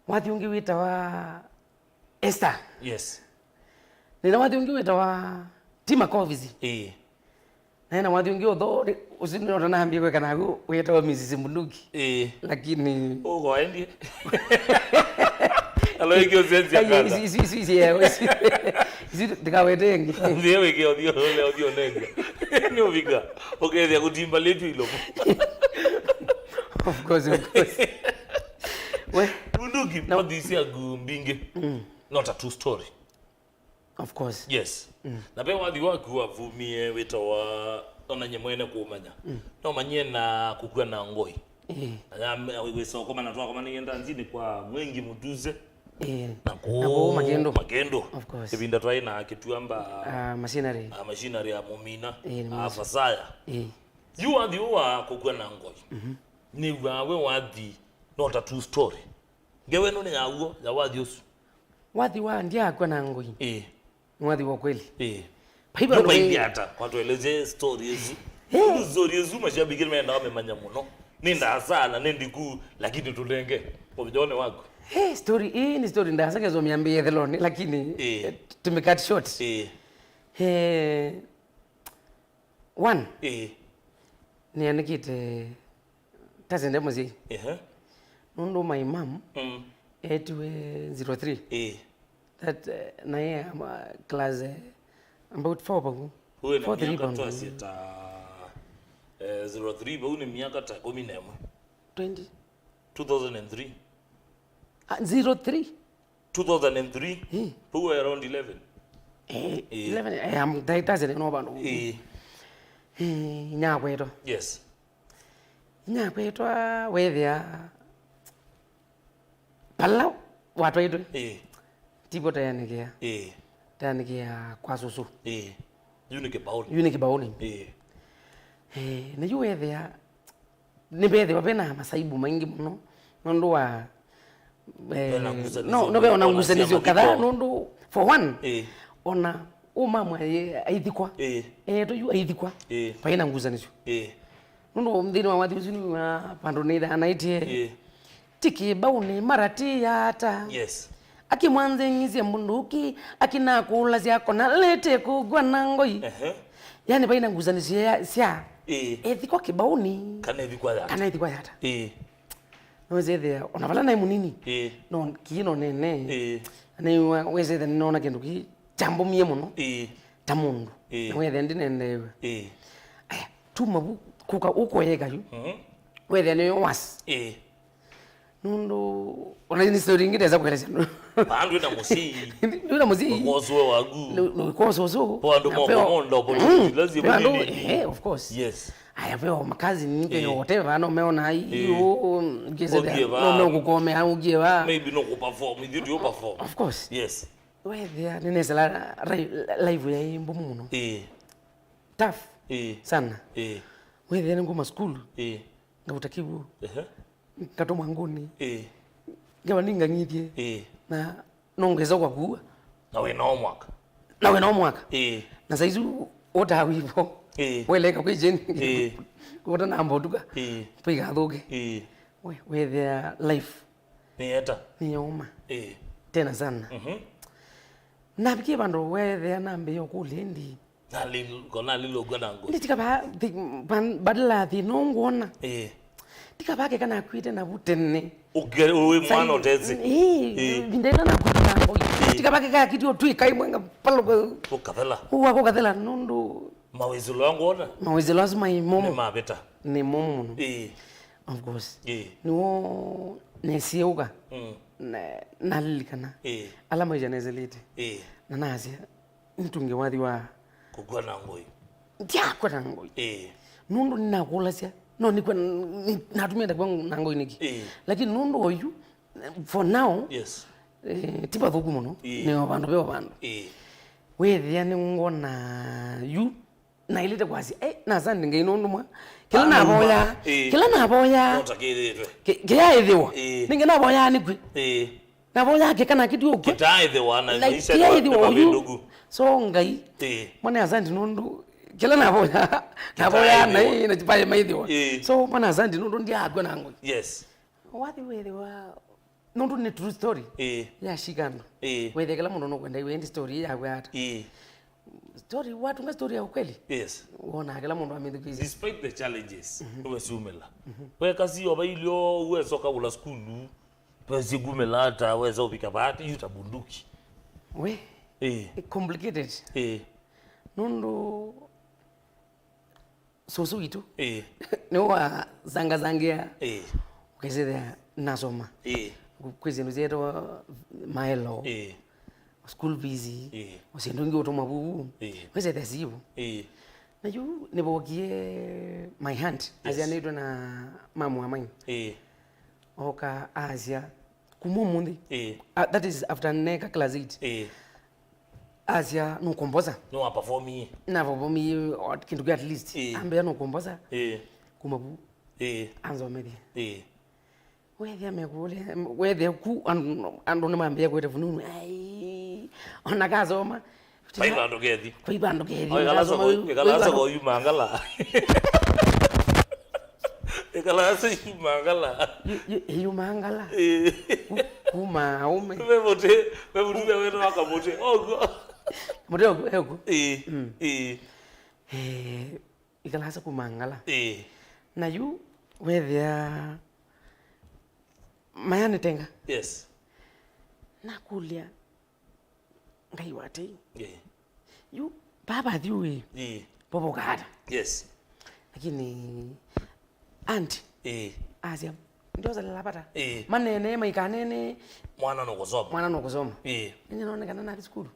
Wathi ũngĩ wĩtawa Esther. Yes. Nĩna wathi ũngĩ wĩtawa Tima Kovisi. Ĩĩ. Na ena wathi ũngĩ ũtho, ũsu nĩũtanambie kwĩka naku wĩtawa Missus Bunduki. Ĩĩ. Lakini ũkoendie. Aloikio sensi ya kanda. Isi, isi, isi, isi, yeah, isi. Isi, ndikawete ĩngĩ. Ndiye wĩke ũthiũ, ũle ũthiũ nengwa. Nĩ ũvika. Ũkethĩa kũtimba lĩtu ilomo. Of course, of course. We. Bunduki, no. Mbathi syaku mbingĩ. Mm. Not a true story. Of course. Yes. Mm. Na ve wathi waku wavumie wĩtawa Onany'e Mwene Kũmanya. Mm. Nomanyie na Kũkw'a na Ngoi. Ĩĩ. Na ya me-, wĩsa ũkomana twakomanie ndanzinĩ kwa Mwengi Mũtuse. Ĩĩ. Na kũũ Makĩndũ. Makĩndũ. Of course. Ĩvinda twaĩ na Kĩtuamba, ah, machinery. Ah, machinery ya Mũmina. Ĩĩ, nĩ ah, mosa. Vasaya. Ĩĩ. Yu wathi ũũ wa Kũkw'a na Ngoi. Mhm. Nĩw'aa we wathi not a true story. Ngewa ĩno nĩ ya w'o, ya wathi ũsu. Wathi wa Ndyakw'a na Ngoi. Ĩĩ. Nĩ wathi wa kweli. Ĩĩ. Vai vandũ vailye ata? Kwatũeleze story ĩsu. Ĩĩ. Nĩ story ĩsu mashabiki mendaa wamemanya mũno. Nĩ ndaasa na nĩ ndiku, lakini tũlenge. Mũthenya waku. Ĩĩ, story ĩĩ nĩ story ndaasa ngezo miambie theloni, lakini, ĩĩ, eh, to make it short. Ĩĩ. Eh, one. Ĩĩ. Nĩanĩkĩte tase nde mũsyai. Ehe. Nũndũ my mom, mm, etiwe zero three. Ĩĩ. That, eh, naye ama class, eh, about four vau. Four three vau. Twasye ta, eh, zero three vau nĩ myaka ta kũmi na ĩmwe. Twenty. Two thousand and three. Ah, zero three? Two thousand and three? Ĩĩ. Vau around eleven. Eh, ĩĩ. Eleven, eh, am, that, that's it, no, bado. Ĩĩ. Eh, nyakwetwa. Yes. Nyakwetwa wethĩa Vala watwaitwe, ĩĩ, tivo tayanĩkĩa. Ĩĩ. Tayanĩkĩa kwa sũsũ. Ĩĩ. Yu nĩ kĩbaũnĩ. Yu nĩ kĩbaũnĩ. Ĩĩ. Eh, na yu wethĩa, nĩvethĩwa vena masaibu maingĩ mũno nũndũ wa, eh, Vena ngusanĩsyo no, no, ve ona maingĩ mũno na ngusanĩsyo syama kadhaa, iko. Nũndũ, for one, Ĩĩ. Ona ũmamwe aithikwa. Ĩĩ. Eh, to yu aithikwa. Ĩĩ. Vai na ngusanĩsyo. Ĩĩ. Nũndũ nthĩnĩ wa wathi ũsu nĩw'a vandũ nĩthanaĩtye. Ĩĩ. Ti kĩbaũnĩ mara ti ya ata. Yes. Akĩmwanzĩng'isye mũndũ ũkĩ, akĩnakũlasya akona lete kũgwa na ngoi. Ehe. Yani vaina ngusanĩsyo ya, sya Ĩĩ. ethikwa kĩbaũnĩ. Kana ethikwa ya ata. Kana ethikwa ya ata. Ĩĩ. Nowezethĩa, ona vala naĩ mũnini. Ĩĩ. No, kii no nene. Ĩĩ. Nĩwezethĩa nĩnona kĩndũ kii kyambũmie mũno. Ĩĩ. Ta mũndũ. Ĩĩ. Na wethĩa ndinendeew'a. Ĩĩ. Aya, tuma vu, kũka ũkoyeka yu. Mhm. Wethĩa nĩyo was. Ĩĩ. Nũndũ ona nĩ story ingĩ ndesa kuelesya. Vandũ na mũsii. Ndũ na mũsii. Ũkoswe waku. Nĩ, nĩ ũkoswe ũsu. Kwa andũ na moko veo mondo, mm, opportunity, lazima veo andũ, nini? Eh, of course. Yes. Aya, veo makazi nĩ, eh, veo whatever, no meona hii, eh, ũũ, ngĩsete, ũthiĩ va, no, no kũkomea, ũgie va. Maybe no kũperform, ithuĩ tio perform. Of course. Yes. Wethĩa nĩnesela ri-, life yaĩ mbumu mũno. Eh. Tough. Eh. Sana. Eh. Wethĩa nĩnguma sukulu. Eh. Ngavuta kĩw'ũ. Ehe. Ngatũmwa ngũnĩ. Ĩĩ. Ngewa ningang'ithye. Ĩĩ. Na nongeza kwa kuua. Na wĩ nao mwaka. Na wĩ nao mwaka. Ĩĩ. Na saizi ũtaa wivo. Ĩĩ. Weleka kwĩ jeni. Ĩĩ. Kũta namba ũtuka. Ĩĩ. Paigathũke. Ĩĩ. We, wethĩa life. Nĩyeta. Nĩyauma. Ĩĩ. Tena sana. Mhm. Navikie vandũ wethĩa nambĩĩa ũkũlya ĩndĩ. Nalil-, ko nalilogwa na ngũi. Ndi tikavaa thi-, ban-, badala thĩna ũũ ngwona. Ĩĩ. Tikavaa keka nakwĩte navu tene. Ũke-, wĩ mwana ũtesĩ. Ĩĩ, ĩĩ, vinda ĩla nakwĩte na ngũi. Ĩĩ. Tikavaa keka kiti ũtwĩka imwe nga palo kwa. Ũkathela. Ũwa kũkathela nũndũ. Mawĩsĩlo ngwona. Mawĩsĩlo asu mai momo. Nĩ mavĩta. Nĩ momo mũno. Ĩĩ. Of course. Ĩĩ. Nĩwo nesie ũka. Mm. Na, nalilikana. Ĩĩ. Ala maisha nesilĩte. Ĩĩ. Na nasya. Nĩtũnge wathi wa kũkw'a na ngũi. Ndyakwa na ngũi. Ĩĩ. Nũndũ nĩnakũlasya, no nĩkw'a, nĩ-, natumie ndakw'a na ngũi nĩkĩ? Ĩĩ. Lakini nũndũ oyu, for now, yes, eh, ti vathũku mũno, ĩĩ, nĩ o vandũ ve o vandũ. Ĩĩ. Wĩthĩa nĩngwona yu, naĩlĩte kwasya, eh, na asante Ngai nũndũ mwa. Kĩla navoya, ĩĩ, kĩla navoya, no ta kĩthĩtwe. Kĩ-, kĩyaĩthĩwa. Ĩĩ. Nĩngĩ navoya nĩkw'ĩ. Ĩĩ. Navoya kĩkana kĩtw'ĩũkw'a. Kĩtaaĩthĩwa na na maisha kĩyaĩthĩwa nĩ oyu. Mavinduku. So Ngai. Ĩĩ. Mwana asante nũndũ kĩla navoya, navoya kĩtaaĩthĩwa. Na ĩ, na chipaye maĩthĩwa. Ĩĩ. So mwana asante nũndũ ndyaakw'a na ngũi. Yes. Wathi wĩthĩwa nũndũ nĩ true story. Ĩĩ. Yashika andũ. Ĩĩ. Wĩthĩa kĩla mũndũ nũkwenda iwe ĩndĩ story yakwe ata. Ĩĩ. Story, watunga story ya ukweli. Yes. Wona kĩla mũndũ amĩthukĩĩsya. Despite the challenges, mhm, nĩwesiumĩla. Mhm. Wekasi o vailyo, wesoka ũla sukulu, wesikumĩla ata, wesa ũvika vaati, yu ta bunduki. We. Eh. Complicated. Eh. Nũndũ Sũsũ witũ. Ĩĩ. Nĩwe wasangazangĩa. Ĩĩ. Ũkesĩthĩa nasoma. Ĩĩ. Kwĩ syĩndũ syeetawa maelo. Ĩĩ. School fees. Ĩĩ. O syĩndũ ingĩ ũtũma vu. Ĩĩ. Wĩsethĩa sivu. Ĩĩ. Na yu nĩvokie my aunt. Yes. Asianĩtwe na mamu wa mine. Ĩĩ. Oka asya, kuma ũmũnthĩ. Ĩĩ. Ah, that is after neka class eight. Ĩĩ. Asya, "Nũkombosa." Nĩwaperformie. Naperformie, o, kĩndũ kĩ at least. Ĩĩ. Ambĩa, "Nũkombosa." Ĩĩ. Kuma vu. Ĩĩ. Anzomethie. Ĩĩ. Wethĩa mekũlya, wethĩa ku andũ, andũ nĩmambĩĩa kwĩta fununu. Ai, ona kasoma. Vai vandũ kethi. Vai vandũ kethi. Oi, kalasa kasoma ko, yu, kalasa ko yu mangala. Ĩkala yasĩ yumangala. Yu-, yu-, ĩyumangala. Ĩĩ. Ku-, kuma aume. Ve mũtĩ, ve mũtumia wĩtawa Kamũtĩ. Oguo. Mũtĩ oguo, eguo. Ĩĩ. Mm. Ĩĩ. Eh, ĩkala yasĩ kumangala. Ĩĩ. Na yu wethĩa mayanĩtenga. Yes. Nakũlya, Ngai wa tei. Ĩĩ. Yu, baba thiu ĩ. Ĩĩ. Bobo kaata. Yes. Lakini, aunt, ĩĩ, asya, "Ndioselela vata." Ĩĩ. Manene, maikanene. Mwana nũkũsoma. Mwana nũkũsoma. Ĩĩ. Nĩnonekana nathi sukulu.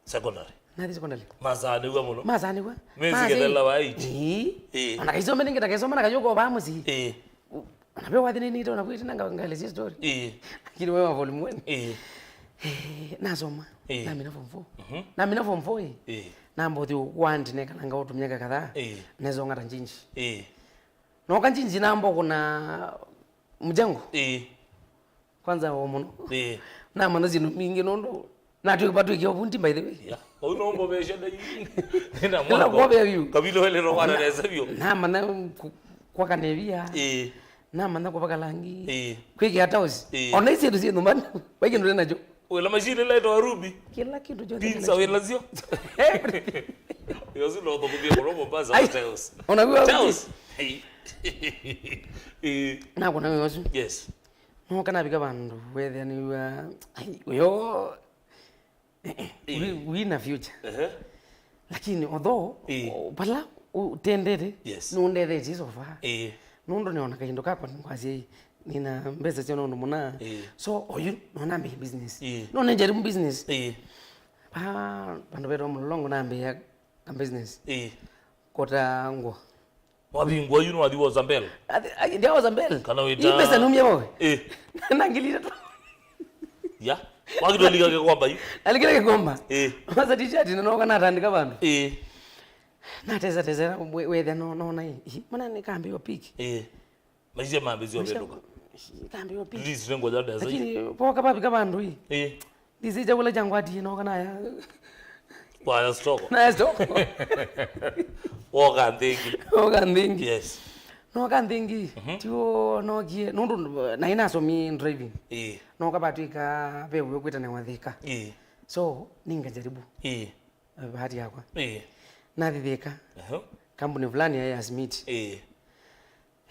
Secondary. Nathi secondary. Masanĩw'a mũno. Masanĩw'a. Mĩezi kethela wa eight. Ĩĩ. Ĩĩ. Ona kaisome nĩngĩ, ndakaisoma na kayũka o vaa mũsyĩ. Ĩĩ. Ona ve wathi nĩnĩte ona kwĩte na nga-, ngaelesya story. Ĩĩ. Lakini wewe volume one. Ĩĩ. Eh, nasoma. Ĩĩ. Namina form four. Mhm. Namina form four ĩ. Ĩĩ. Namba ũthi wandi nekalanga ũtumia kakatha. Ĩĩ. Nezongata njinji. Ĩĩ. Noka njinji namba kuna mjengo. Ĩĩ. Kwanza o mũno. Ĩĩ. Namanya syĩndũ mbingĩ nũndũ natwĩ-, vatwĩkie ũvundi, by the way. Yeah. Ũu no ngũvesha na yu. Nĩna ĩla mwako. Ngũvea vyu. Kabila wele ro wana nesa vyo. Namanya ku-, kwaka nevia. Ĩĩ. Namanya kũvaka langi. Ĩĩ. Kwĩkĩa tiles. Ĩĩ. Ona ici syĩndũ syĩ nyũmba. Vai kĩndũ ndĩ nakyo. Wĩla machine ĩla ĩtawa Ruby. Kĩla kĩndũ kyonthe ndĩ nakyo. Pinza wĩla syo. Everything. Yo sio ndo kuthia kwa Mombasa. Ai. Tiles. Ona vyu tiles. Hey. Ĩĩ. Nakũna wĩ ũsu. Yes. Noka navika vandũ wethĩa nĩw'a, ai, ũyo, eh, eh, ĩĩ, wi-, wina future. Ehe. Lakini although, ĩĩ, o, vala ũtendete, yes, nũndethetye so far. Ĩĩ. Nũndũ nĩona kaindo kakwa nĩkwasya ĩ, nĩna mbesa sya nũndũ mũna. Ĩĩ. So, oyu, nona mbĩe business. Ĩĩ. Nona njaribu business. Ĩĩ. Pa, vandũ vetwa Mũlolongo nambĩĩa ka business. Ĩĩ. Kũta ngũa. Wavingwa yu nĩwathi wosa mbele? Athi-, ai, ndyaosa mbele. Kana wĩta- Ii mbesa numie vowe. Eh. Na ngili itatu. Ya. Wakitolika kikomba yu. Nalikile kikomba. Eh. Wasa t-shirt na noka natandika vandu. Eh. Natesa tesa we-, wethia no, no, na ii. Ii, mana nĩkambĩwa piki. Eh. Maisha mambĩsio. Maisha venduka. Kambĩwa piki. Please, nengo jada sai. Lakini poka papi ka vandu ii. Eh. Ndisi chakula changu ati noka naya. Waya stoko. Naya stoko. Woka nthingi. Woka nthingi. Yes. Noka nthingi. Mhm. Tio nokie. Nũndũ na inasomie driving. Ĩĩ. Noka vatwĩka ve ũyo kwĩta na wathĩka. Ĩĩ. So, ningajaribu. Ĩĩ. Bahati yakwa. Ĩĩ. Nathithĩka. Aha. Kampuni fulani ya, ya simiti. Ĩĩ.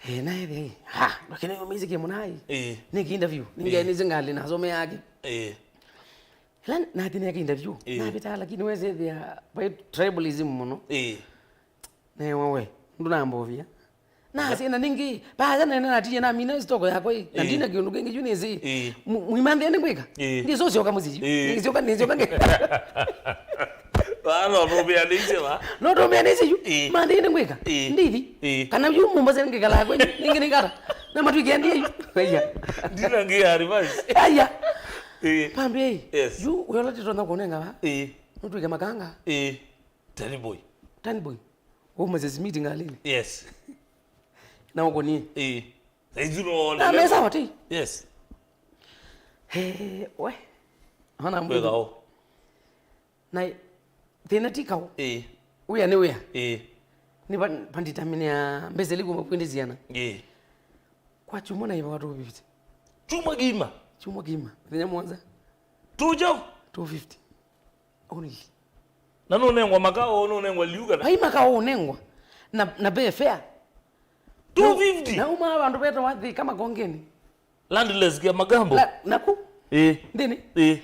Eh, naye thei. Ha, lakini yo music munai. Eh. Niki interview. Ninge, eh, nizi ngali nasome yake. Eh. Ila nathi neke interview. Eh. Navita lakini weze thia by tribalism muno. Eh. Ne wewe. Nduna mbovia. Na sina ningi. Ba sana na natie na mina stock yako hii. Na, eh, ndina kiundu kingi juu nisi. Eh. Muimanthe ni ngwika. Eh. Ndi so sio kama siju. Eh. Ni sio kama, ni sio kama. Ah, no, no, be anise wa. No, to be anise yu. Eh. Manthe ni ngwika. Eh. Ndithi. Eh. Kana yu mumba sen ngikala kwe. Ningi ningata. Na matwike ndi yu. Aya. Ndina ngi ya revise. Aya. Eh. Pambe. Yes. Yu, uyo lati tonda kunenga wa. Eh. Nutwike makanga. Eh. Tani boy. Tani boy. Wo mzee meeting alini. Yes. Na uko ni. Eh. Saizi unaona. Na mesa wati. Yes. He, we. Hana mbu. Wega o. Na thĩna ti kaũ. Ĩĩ. Wĩa nĩ wĩa. Ĩĩ. Nĩ va-, vanditaminia mbesa iliku makwĩndĩ siana. Ĩĩ. Kwa chuma na iva two fifty. Chuma kima. Chuma kima. Thĩna mwanza. Tujo. Two fifty. Only. Na nũnengwa makao, nũnengwa liu kana? Vai makao ũnengwa. Na, na be fair. Two fifty? Na uma vandũ vetawa Thika Makongeni. Landless kia Magambo. La, naku? Eh. Nthĩnĩ? Eh.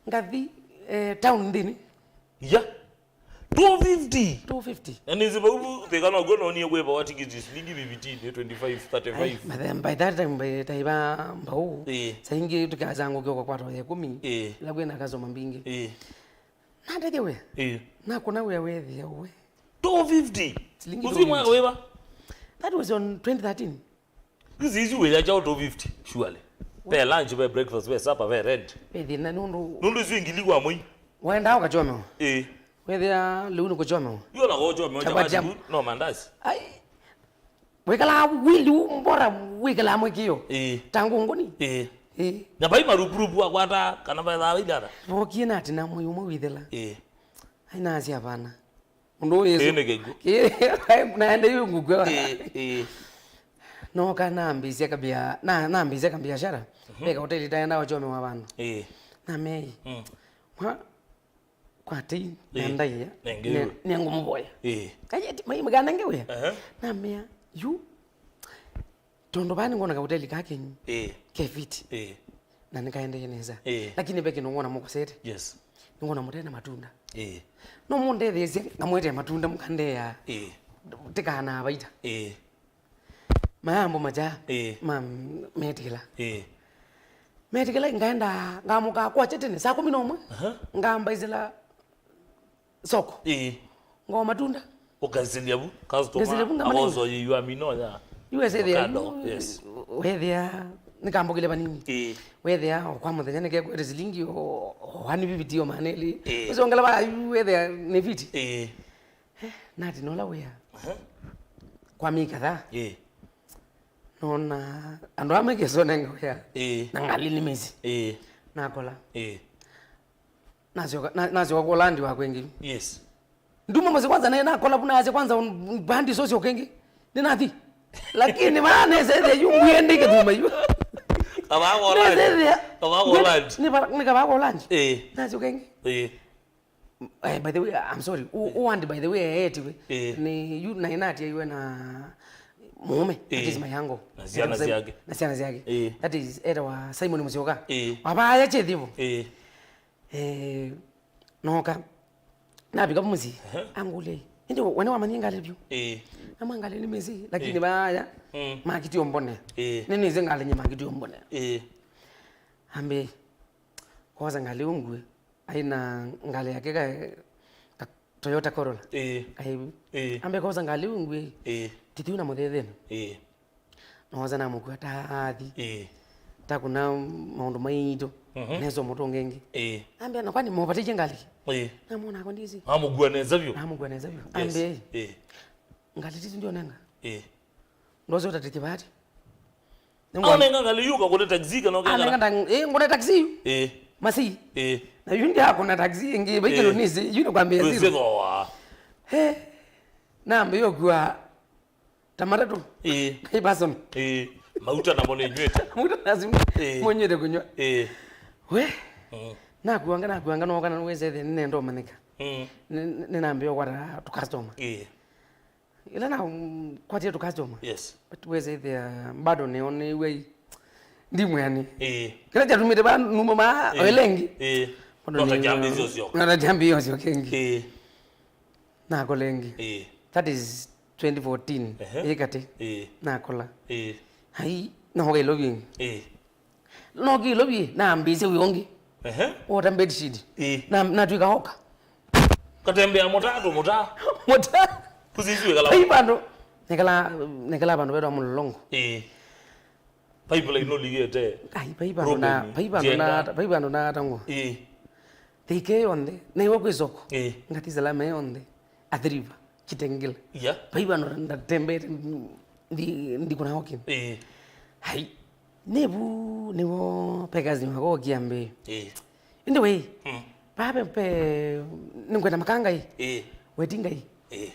Ngathi, eh, town nthĩnĩ. Ya. Two fifty? Two fifty. Na nĩsĩ vau Thika nokuo nonie kwĩvawa tikiti silingi fifteen, twenty-five, thirty-five. Ai, mathe-, by that time, by, taiva mbau. Eh. Saa ingĩ tũkasangũkĩa kwa kwato ya ikũmi. Eh. Ila kwĩna customer mbingĩ. Eh. Nandeke wĩa. Eh. Nakũna wĩa wethĩa ũwe. Two fifty? Silingi. Ũsu mwaka wĩva? That was on twenty thirteen. Isu wĩya kyaũ two fifty, surely? Ve lunch, ve breakfast, ve supper, ve rent. Ve thĩna nũndũ. Nũndũ isu ngili kwa mwei. Wenda ũkachomewa. Eh. Wethĩa lĩu nĩ kũchomewa. Yo na kũchomewa chapati, chapati, no mandazi. Ai. Wĩkalaa wili mbora wĩkalaa mwĩkĩo. Ĩĩ. Ta ngũngũni. Ĩĩ. Ĩĩ. Na vai marupurupu akwata kana vai thaa wili ata. Vokie na atina mwei ũmwe wĩthela. Ĩĩ. Ai nasya vana. Ũndũ ũyũ. Kĩĩ nĩ kĩngũ. Kĩĩ, naende yu ngũkũ. Ĩĩ, ĩĩ. Noka nambĩsya kabia, na, nambĩsya kabiashara. Mhm. Veka hoteli taenda ochomewa vandu. Ĩĩ. Na mei. Mm. Mwa, kwatei, ĩĩ, na ndaia, nenge ne-, wĩa. Nengũmũvoya. Ĩĩ. Kaye, ti, mai, mgana nge wĩa. Aha. Na mea, yu, tondũ vaa nĩngwona kahoteli ka kenyu. Ĩĩ. Ke fiti. Ĩĩ. Na nĩkaendee nesa. Ĩĩ. Lakini ve kĩndũ ngwona mũkosete. Yes. Nĩngwona mũte na matunda. Ĩĩ. No mũndetheesye, ngamwete matunda, mũkandea. Ĩĩ. Tĩkanaa vaita. Ĩĩ. Mayambo maja, ĩĩ, ma, metĩkĩla. Ĩĩ. Metĩkĩla ngaenda, ngamũka kwakya tene, saa kũmi na ũmwe, aha, ngambaisĩla soko. Ĩĩ. Ngoo matunda. Ũkaisĩlya vu, customer, ngasĩlya vu, ngamane. Akoso yĩyua mino ya. Yu wesethĩa, Avocado, yu, yes. Wethĩa, nĩkambũkĩle vanini. Ĩĩ. Wethĩa, o kwa mũthenya nĩkekwete silingi o, o one fifty o maana elĩ. Ĩĩ. Ũsongela va, yu wethĩa nĩ fiti. Ĩĩ. Eh, natina ũla wĩa. Aha. Kwa mĩi kadhaa. Ĩĩ. Nona, andũ amwe kesonenga wĩa. Ĩĩ. Na ngalĩ nĩ mĩsĩ. Ĩĩ. Nakola. Ĩĩ. Nasyoka, na, nasyoka kwa landi wa kwengĩ. Yes. Nduma mũsyĩ kwanza, naye nakola vu, nasya kwanza, un-, un-, bandi sosyo kengĩ. Nĩnathi. Lakini vaa nesethĩa yu, ngwĩende ikethuma yu. Kavaa kwa landi. Nesethĩa. Kavaa kwa landi. Nĩ va-, nĩ kavaa kwa landi. Eh. Nasyo kengĩ. Eh. Eh, by the way, I'm sorry. U, u and by the way, aetiwe. Eh. Nĩ yu na inatiaiwe na mũũme, that is my uncle. Na syana syake. Na syana syake. Eh. That is, etawa Simon Musyoka. Eh. Wavaya chethĩvo. Eh. Eh, noka. Navika mũsyĩ. Ehe. Angũlya, "Ĩndĩ we nĩwamanyie ngalĩ vyũ?" Ĩĩ. Namwĩa, "Ngalĩ nĩmĩsĩ, lakini ĩĩ, vaya, mm, makiti ũmbonea. Ĩĩ. Nĩnĩsĩ ngalĩ nyie makiti ũmbonea." Ĩĩ. Ambĩa, "Kwosa ngalĩ ũngue." Aĩ na ngalĩ yake ka, ka Toyota Corolla. Ĩĩ. Kaĩvu. Ĩĩ. Ambĩa, "Kwosa ngalĩ ũngue." Ĩĩ. Tithiu na mũthetheni. Ĩĩ. Noosa namũkua ta athi. Ĩĩ. Takũna maũndũ maitũ. Mhm. Nesa mũtũnga ĩngĩ. Ĩĩ. Ambĩa, "Na kwani mũvatĩkie ngalĩ?" Ĩĩ. Namwona ako ndisi. Namũkua nesa vyũ. Namũkua nesa vyũ. Yes. Ambĩa, "Ĩĩ. Ĩĩ. Ngalĩ tisu ndionenga." Ĩĩ. Ndose ũtatĩthya vati. Aonenga ngalĩ yu ũkakũne taxi kana ũkengana? Anenga ta, ĩĩ, ngũne taxi yu. Ĩĩ. Masi. Ĩĩ. Na yu ndiakũna taxi ĩngĩ, vaikĩlo nisi, yu nĩkwambĩa zero. Twĩsĩthoa. He. Nambĩa ũkua ta matatũ. Ĩĩ. Kai person. Ĩĩ. Mauta namo nĩnywĩte. Mauta nasu. Ĩĩ. Mũnywĩte kũnywa. Ĩĩ. We. Mm. Nakuanga, nakuanga, noka na wĩsethĩa nĩnenda ũmanyĩka. Mm. Nĩ, nĩ, nĩnambĩa ũkwata tũ customer. Ĩĩ. Ĩla na, mm, kwatie tũ customer. Yes. But wĩsethĩa bado nĩo nĩw'ai. Ndi mwĩanĩe. Ĩĩ. Kĩla kyatumĩte va numa ma, ĩĩ, oilengi. Ĩĩ. Bado nĩ, no ta kyambĩĩsyo syoka. No ta kyambĩĩsyo kĩngĩ. Ĩĩ. Nakola ĩngĩ. Ĩĩ. That is twenty fourteen. Ehe. Ĩĩ katĩ. Ĩĩ. Nakola. Ĩĩ. Ai, naoka Ilovi ĩngĩ. Ĩĩ. Noka Ilovi, nambĩĩsya wĩa ũngĩ. Ehe. Wota bedsheet. Ĩĩ. Na, natw'ĩka oka. Katembea mũtaa tũmũtaa. Mũtaa. Kũsiswĩkala. Vai vandũ. Nekala, nekala vandũ vetwa Mũlolongo. Ĩĩ. Pipeline ũligĩte. Ai, vai vandũ na, Robeni, vai vandũ na, Jenga. Vai vandũ na atangwa. Ĩĩ. Thĩke yonthe, naiwe kwĩ soko. Ĩĩ. Ngathi Salama yonthe. Athi River, Kitengela. Yeah. Vai vandũ ndatembete, ndi, ndi kuna walking. Ĩĩ. Hai. Nĩvu, nĩvo Pegasus nĩwakokia mbĩ. Ĩĩ. Ĩndĩ wĩ. Hmm. Vaa pe, pe, nĩngwenda makangai. Ĩĩ. Weti ngai. Ĩĩ.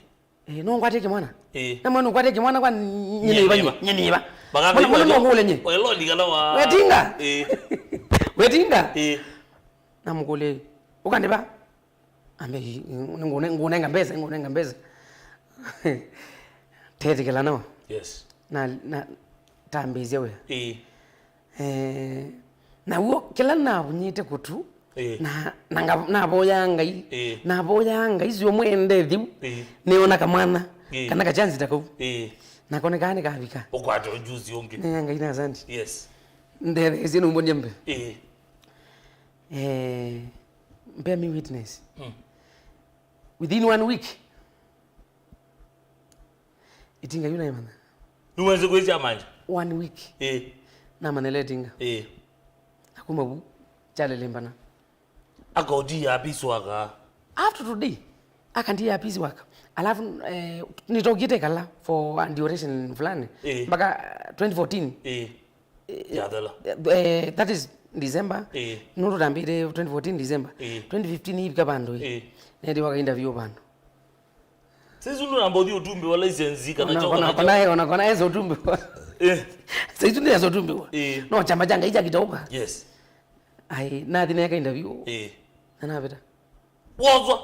Eh, no ngwate kĩmwana? Ĩĩ. Na mwana ngwate kĩmwana kwa nyinyiva, nyinyiva. Mwana mwana no ngule nyi. Welo ligala wa. Wetinga? Ĩĩ. Wetinga? Ĩĩ. Na mkule. Ukande ba? Ambe ngune, ngunenga mbesa, ngunenga mbesa. Tete kila no. Yes. Na, na tambizia we. Ĩĩ. Eh, na w'o kĩla navunyĩte kũtu, ĩĩ, na, na nga-, navoyaa Ngai, ĩĩ, navoyaa Ngai sio mwende thiu, ĩĩ, nĩona kamwana, ĩĩ, kana kachansi ta kau. Ĩĩ. Nako nĩkaa nĩkavika. Ũkwate ũjuzi ũngĩ. Nĩa Ngai na asante. Yes. Ndetheesye nũmbonie mbe. Ĩĩ. Eh, bear me witness. Mm. Within one week, Itinga yu naimanya. Nĩwezi kwĩsya manja? One week. Ĩĩ. Namanyĩle ĩtinga. Ĩĩ. Akuma vu, kyalilimbana. Akaũtia piece work. After today, akandia piece work. Alafu, eh, nitokite kala for a duration fulani. Ĩĩ. Mpaka twenty fourteen. Ĩĩ. Yathela. Eh, that is December. Ĩĩ. Nũndũ tambĩte twenty fourteen December. Ĩĩ. Twenty fifteen ivika vandũ ĩ. Ĩĩ. Nende waka interview vandũ. Sisi ndu namba uthi utumbiwa license kana ona, chao ona, kana ona, chao. Ona, ona eza utumbiwa. Eh. Sisi ndu eza utumbiwa. Eh. No chama cha Ngai chakitauka. Yes. Ai, nathi neka interview. Eh. Na navita. Wozwa.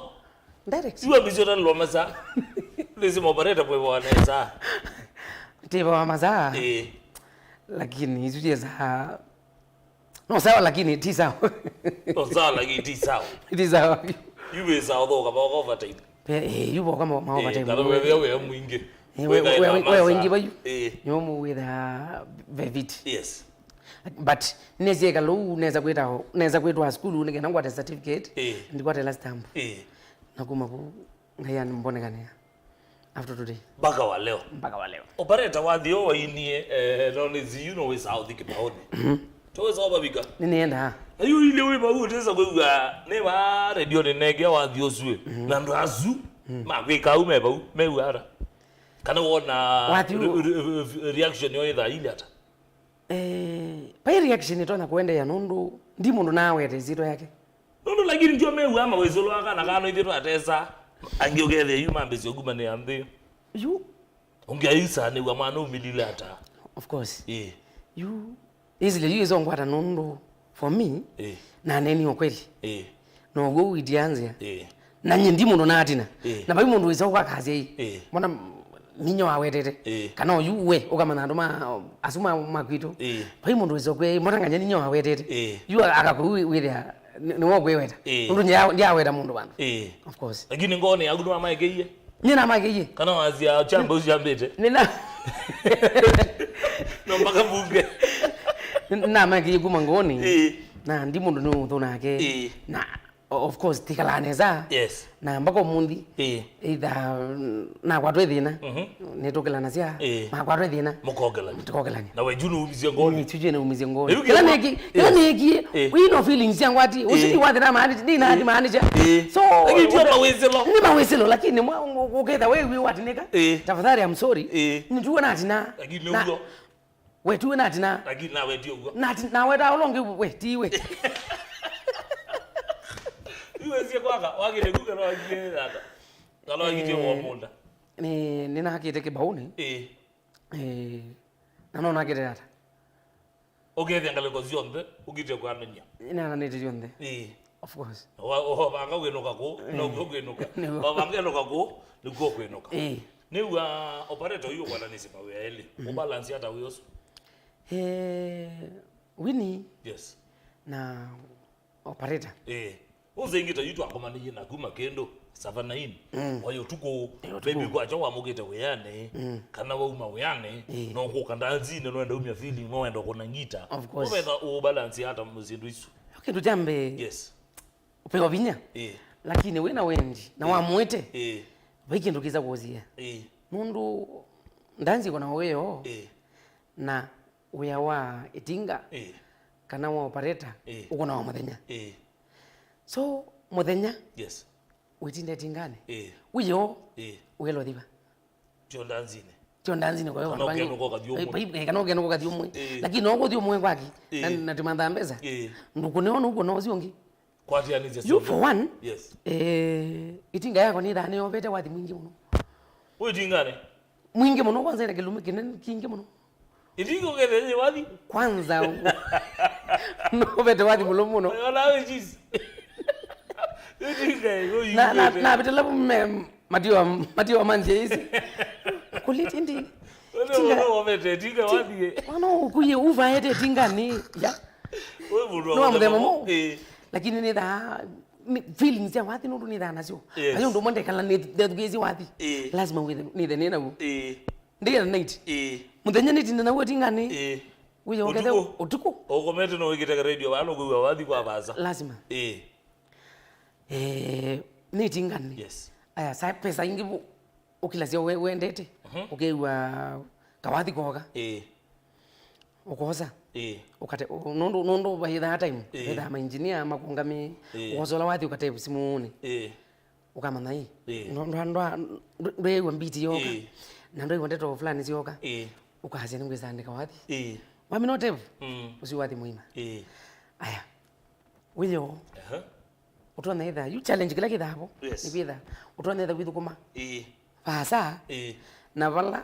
Direct. Iwe mizio tani lomesa. Lazima operate kwa wanesa. Tiba wa masaa. Eh. Lakini isu tia za No sawa, lakini ti sawa. No sawa, lakini ti sawa. Ti sawa. Yu wĩ sawa though, kama waka overtime. Pe, eh, yu boka ma, ma overtime. Eh, kana wewe wewe mwingi. Eh, we, we, we, we, we, wĩngi bayu. Eh. Nyo mu with a vevit. Yes. But nezi eka low, neza kwita, neza kwitwa school, nĩ kana ngwate certificate, eh, ndi kwate last stamp. Eh. Na kuma ku, ngaya mbonekania. After today. Mpaka wa leo. Mpaka wa leo. Opareta wathi o wainie, eh, no nĩ ziyu no wĩsaa ũthi kĩbaũnĩ. Towĩsaa ũvavika. Nĩnĩendaa. Na yu ile wĩ vau ũtesa kwĩw'a nĩ va redionĩ nengea wathi ũsu ĩ. Na andũ asu makwĩka au me vau mew'a ata? Kana wona Wathi u- re- re- re- reaction yo ĩthaa ile ata? Eh, vai reaction ĩtonya kũendeea nũndũ ndi mũndũ naawete ĩsyĩtwa yake. Nũndũ lakini ndio mew'aa mawĩsũlwa kana kana ithyĩ twatesa angĩ ũkethĩa yu mambĩsya kumanĩa nthĩ. Yu, Ũngĩ aisanĩw'a mwana umilile ata? Of course. Ĩĩ. Yu, easily yu ĩsongwata nũndũ for me, Ĩĩ. na neni ukweli. Ĩĩ. Now'o witianzĩa. Ĩĩ. Na nyie ndi mũndũ natina. Ĩĩ. Na vai mũndũ wĩsa ũkwakasya ĩ. Ĩĩ. Mwana minya wawetete. Ĩĩ. Kana oyu we, ũkamanya andũ ma asu ma ma kwitũ. Ĩĩ. Vai mũndũ wĩsa ũkwĩa ĩ, mwana nganya ninya wawetete. Ĩĩ. Yu akakũu wĩthĩa nĩ- nĩwe ũkwĩweta. Ĩĩ. Nũndũ ndia- ndiaweta mũndũ vandũ. Ĩĩ. Of course. Lakini ngoonĩ yaku nĩwamaekeie? Nyie namakeie. Kana wasya chamba uciambĩte? Nĩna. No mpaka mbunge. Namakeie kuma ngoonĩ. Ĩĩ. Na ndi mũndũ nĩ ũthũ nake. Ĩĩ. Na o- of course tikalaa nesa. Yes. Na mpaka ũmũnthĩ. Ĩĩ. Either mm, nakwatwe thĩna. Mhm. Nĩtũkĩlanasya. Ĩĩ. Makwatwe thĩna. Mũkokelania. Tũkokelania. Na weju nĩumisye ngoonĩ. Nĩchujie nĩumisye ngoonĩ. Ĩu kĩla kĩmwa- nĩki kĩla Yes. Nĩkie Ĩĩ. Wino feelings yangu ati usu Ĩĩ. Nĩ wathira maani ni nani maanisha. Ĩĩ. So lakini tio mawĩsĩlo. Nĩ mawĩsĩlo lakini mwa- u- uketha we wi watinĩka. Ĩĩ. Tafadhali, I'm sorry. Ĩĩ. Nituwe natina. Lakini na- ũguo. We tuwe natina. Lakini nawe ti ũguo. Nati- naweta ũla ũngĩ we tiwe. Iwe sie kwaka wakile kuke no akie ata? Ngalo akitie wa munda. Ni ni nakite kibauni. Ĩĩ. Eh, na no nakĩte ata? Ũkethĩa ngalĩko syonthe ũkite kũamenya. Nĩnanĩte syonthe. Ĩĩ. Of course. Wa- ũvanga kwĩnũka kũ, nokuo kwĩnũka. Nĩguo. Wavanga kwĩnũka kũ, nĩkuo kwĩnũka. Ĩĩ. Nĩw'a operator ũyũ ũkwatanĩsye mawĩa elĩ. Ũbalance ata wĩ ũsu? Eh, Winnie. Yes. Na operator. Ĩĩ. Ũnze ingĩ ta yu twakomanĩie naku makĩndũ, Savana Inn. Mm. Waĩ ũtukũ, ũtukũ. Maybe kwakya wamũkĩte wĩanĩ, mm, kana wauma wĩanĩ, ĩĩ, no kũka ndanzinĩ, no wenda umia feeling, no wenda kũna ngita. Of course. Ũvetha ũ balance ata syĩndũ isu? Kĩndũ kya mbee. Yes. Ũpewa vinya. Ĩĩ. Lakini wĩna wendi, na, ĩĩ, wamwĩte. Ĩĩ. Vai kĩndũ kĩsa kũsia. Ĩĩ. Nũndũ ndanzi kũna wĩoo. Ĩĩ. Na wĩa wa ĩtinga, ĩĩ, kana wa operator, ĩĩ, ũkũnawa mũthenya. Ĩĩ. So mũthenya, yes, wĩtinda ĩtinganĩ, ĩĩ, wĩoo, ĩĩ, wĩlothĩva. Tio ndanzinĩ. Tio ndanzinĩ kwa hiyo kana ũkenũka ũkathi ũmwe. Ĩĩ, kana ũkenũka ũkathi ũmwe. Ĩĩ. Lakini no ũkũthi ũmwe kwaki, na, ĩĩ, na timantha mbesa. Ĩĩ. Ndũkũneona ũkũna ũcio ũngĩ. Kwatianĩsya you syonthe. For one, yes, eh, ĩtinga yako nĩthaa nĩyovete wathi mwingĩ mũno. Wĩ ĩtinganĩ? Mwingĩ mũno, kwanza ĩna kĩlumi kĩnene kingĩ mũno. Ĩtinga ũkethĩa yĩ wathi? Kwanza, novete wathi mũlũmu mũno. Ona wĩ cheese. Ĩtinga ĩyo na, na, yumĩte. Navĩtĩla me- Matiwa, matiwa ma nzĩa ĩsi. Kũlĩtye ndi. Wene tinga- wene wovete tinga wathie. Mwana ũkuie uvaete tinga nĩ ya. Wewe mũndũ no wa mũthemba mũthemba mũ. Ĩĩ. Lakini nĩ thaa, nĩ feelings ya wathi nũndũ nĩ thaa nasyo. Yes. Ayo ndũmwe ndekala nĩ ndethukĩĩsye wathi. Ĩĩ. Lazima wĩthe nĩ the nĩ naguo. Ĩĩ. Day and night. Ĩĩ. Mũthenya nĩ tinda naguo tinga nĩ. Ĩĩ. Wĩyo ũkethe ũtukũ. Ũkomete no wĩkĩte radio wano kwĩwa wathi kwa vaza. Lazima. Ĩĩ. Eh, nĩ tinga nĩ. Yes. Aya, sa pesa ingĩ vu- ũkilasya we- wendete, mhm, ũkew'a kawathi koka. Ĩĩ. Ũkosa. Ĩĩ. Ũkate- ũ- nũndũ nũndũ vaithaa time, ĩĩ, vaithaa mainjinia makũngamĩe. Ĩĩ. Ũkosa ũla wathi ũkate simunĩ. Ĩĩ. Ũkamanya ĩ. Ĩĩ. Ndwa- ndwa- ndwa- ndwa- ndwĩw'a mbiti yoka. Ĩĩ. Na ndwĩw'a ndeto fulani syoka. Ĩĩ. Ũkasya nĩngwĩsandĩka wathi. Ĩĩ. Wamina ũtevu. Mm. Ũsu wathi mũima. Ĩĩ. Aya. Wĩyo. Aha. Ũtonya ĩtha yu challenge kĩla kĩthavo. Yes. Nĩkwĩtha ũtonya ĩtha wĩthũkũma. Ĩĩ. Vaasa. Ĩĩ. Na vala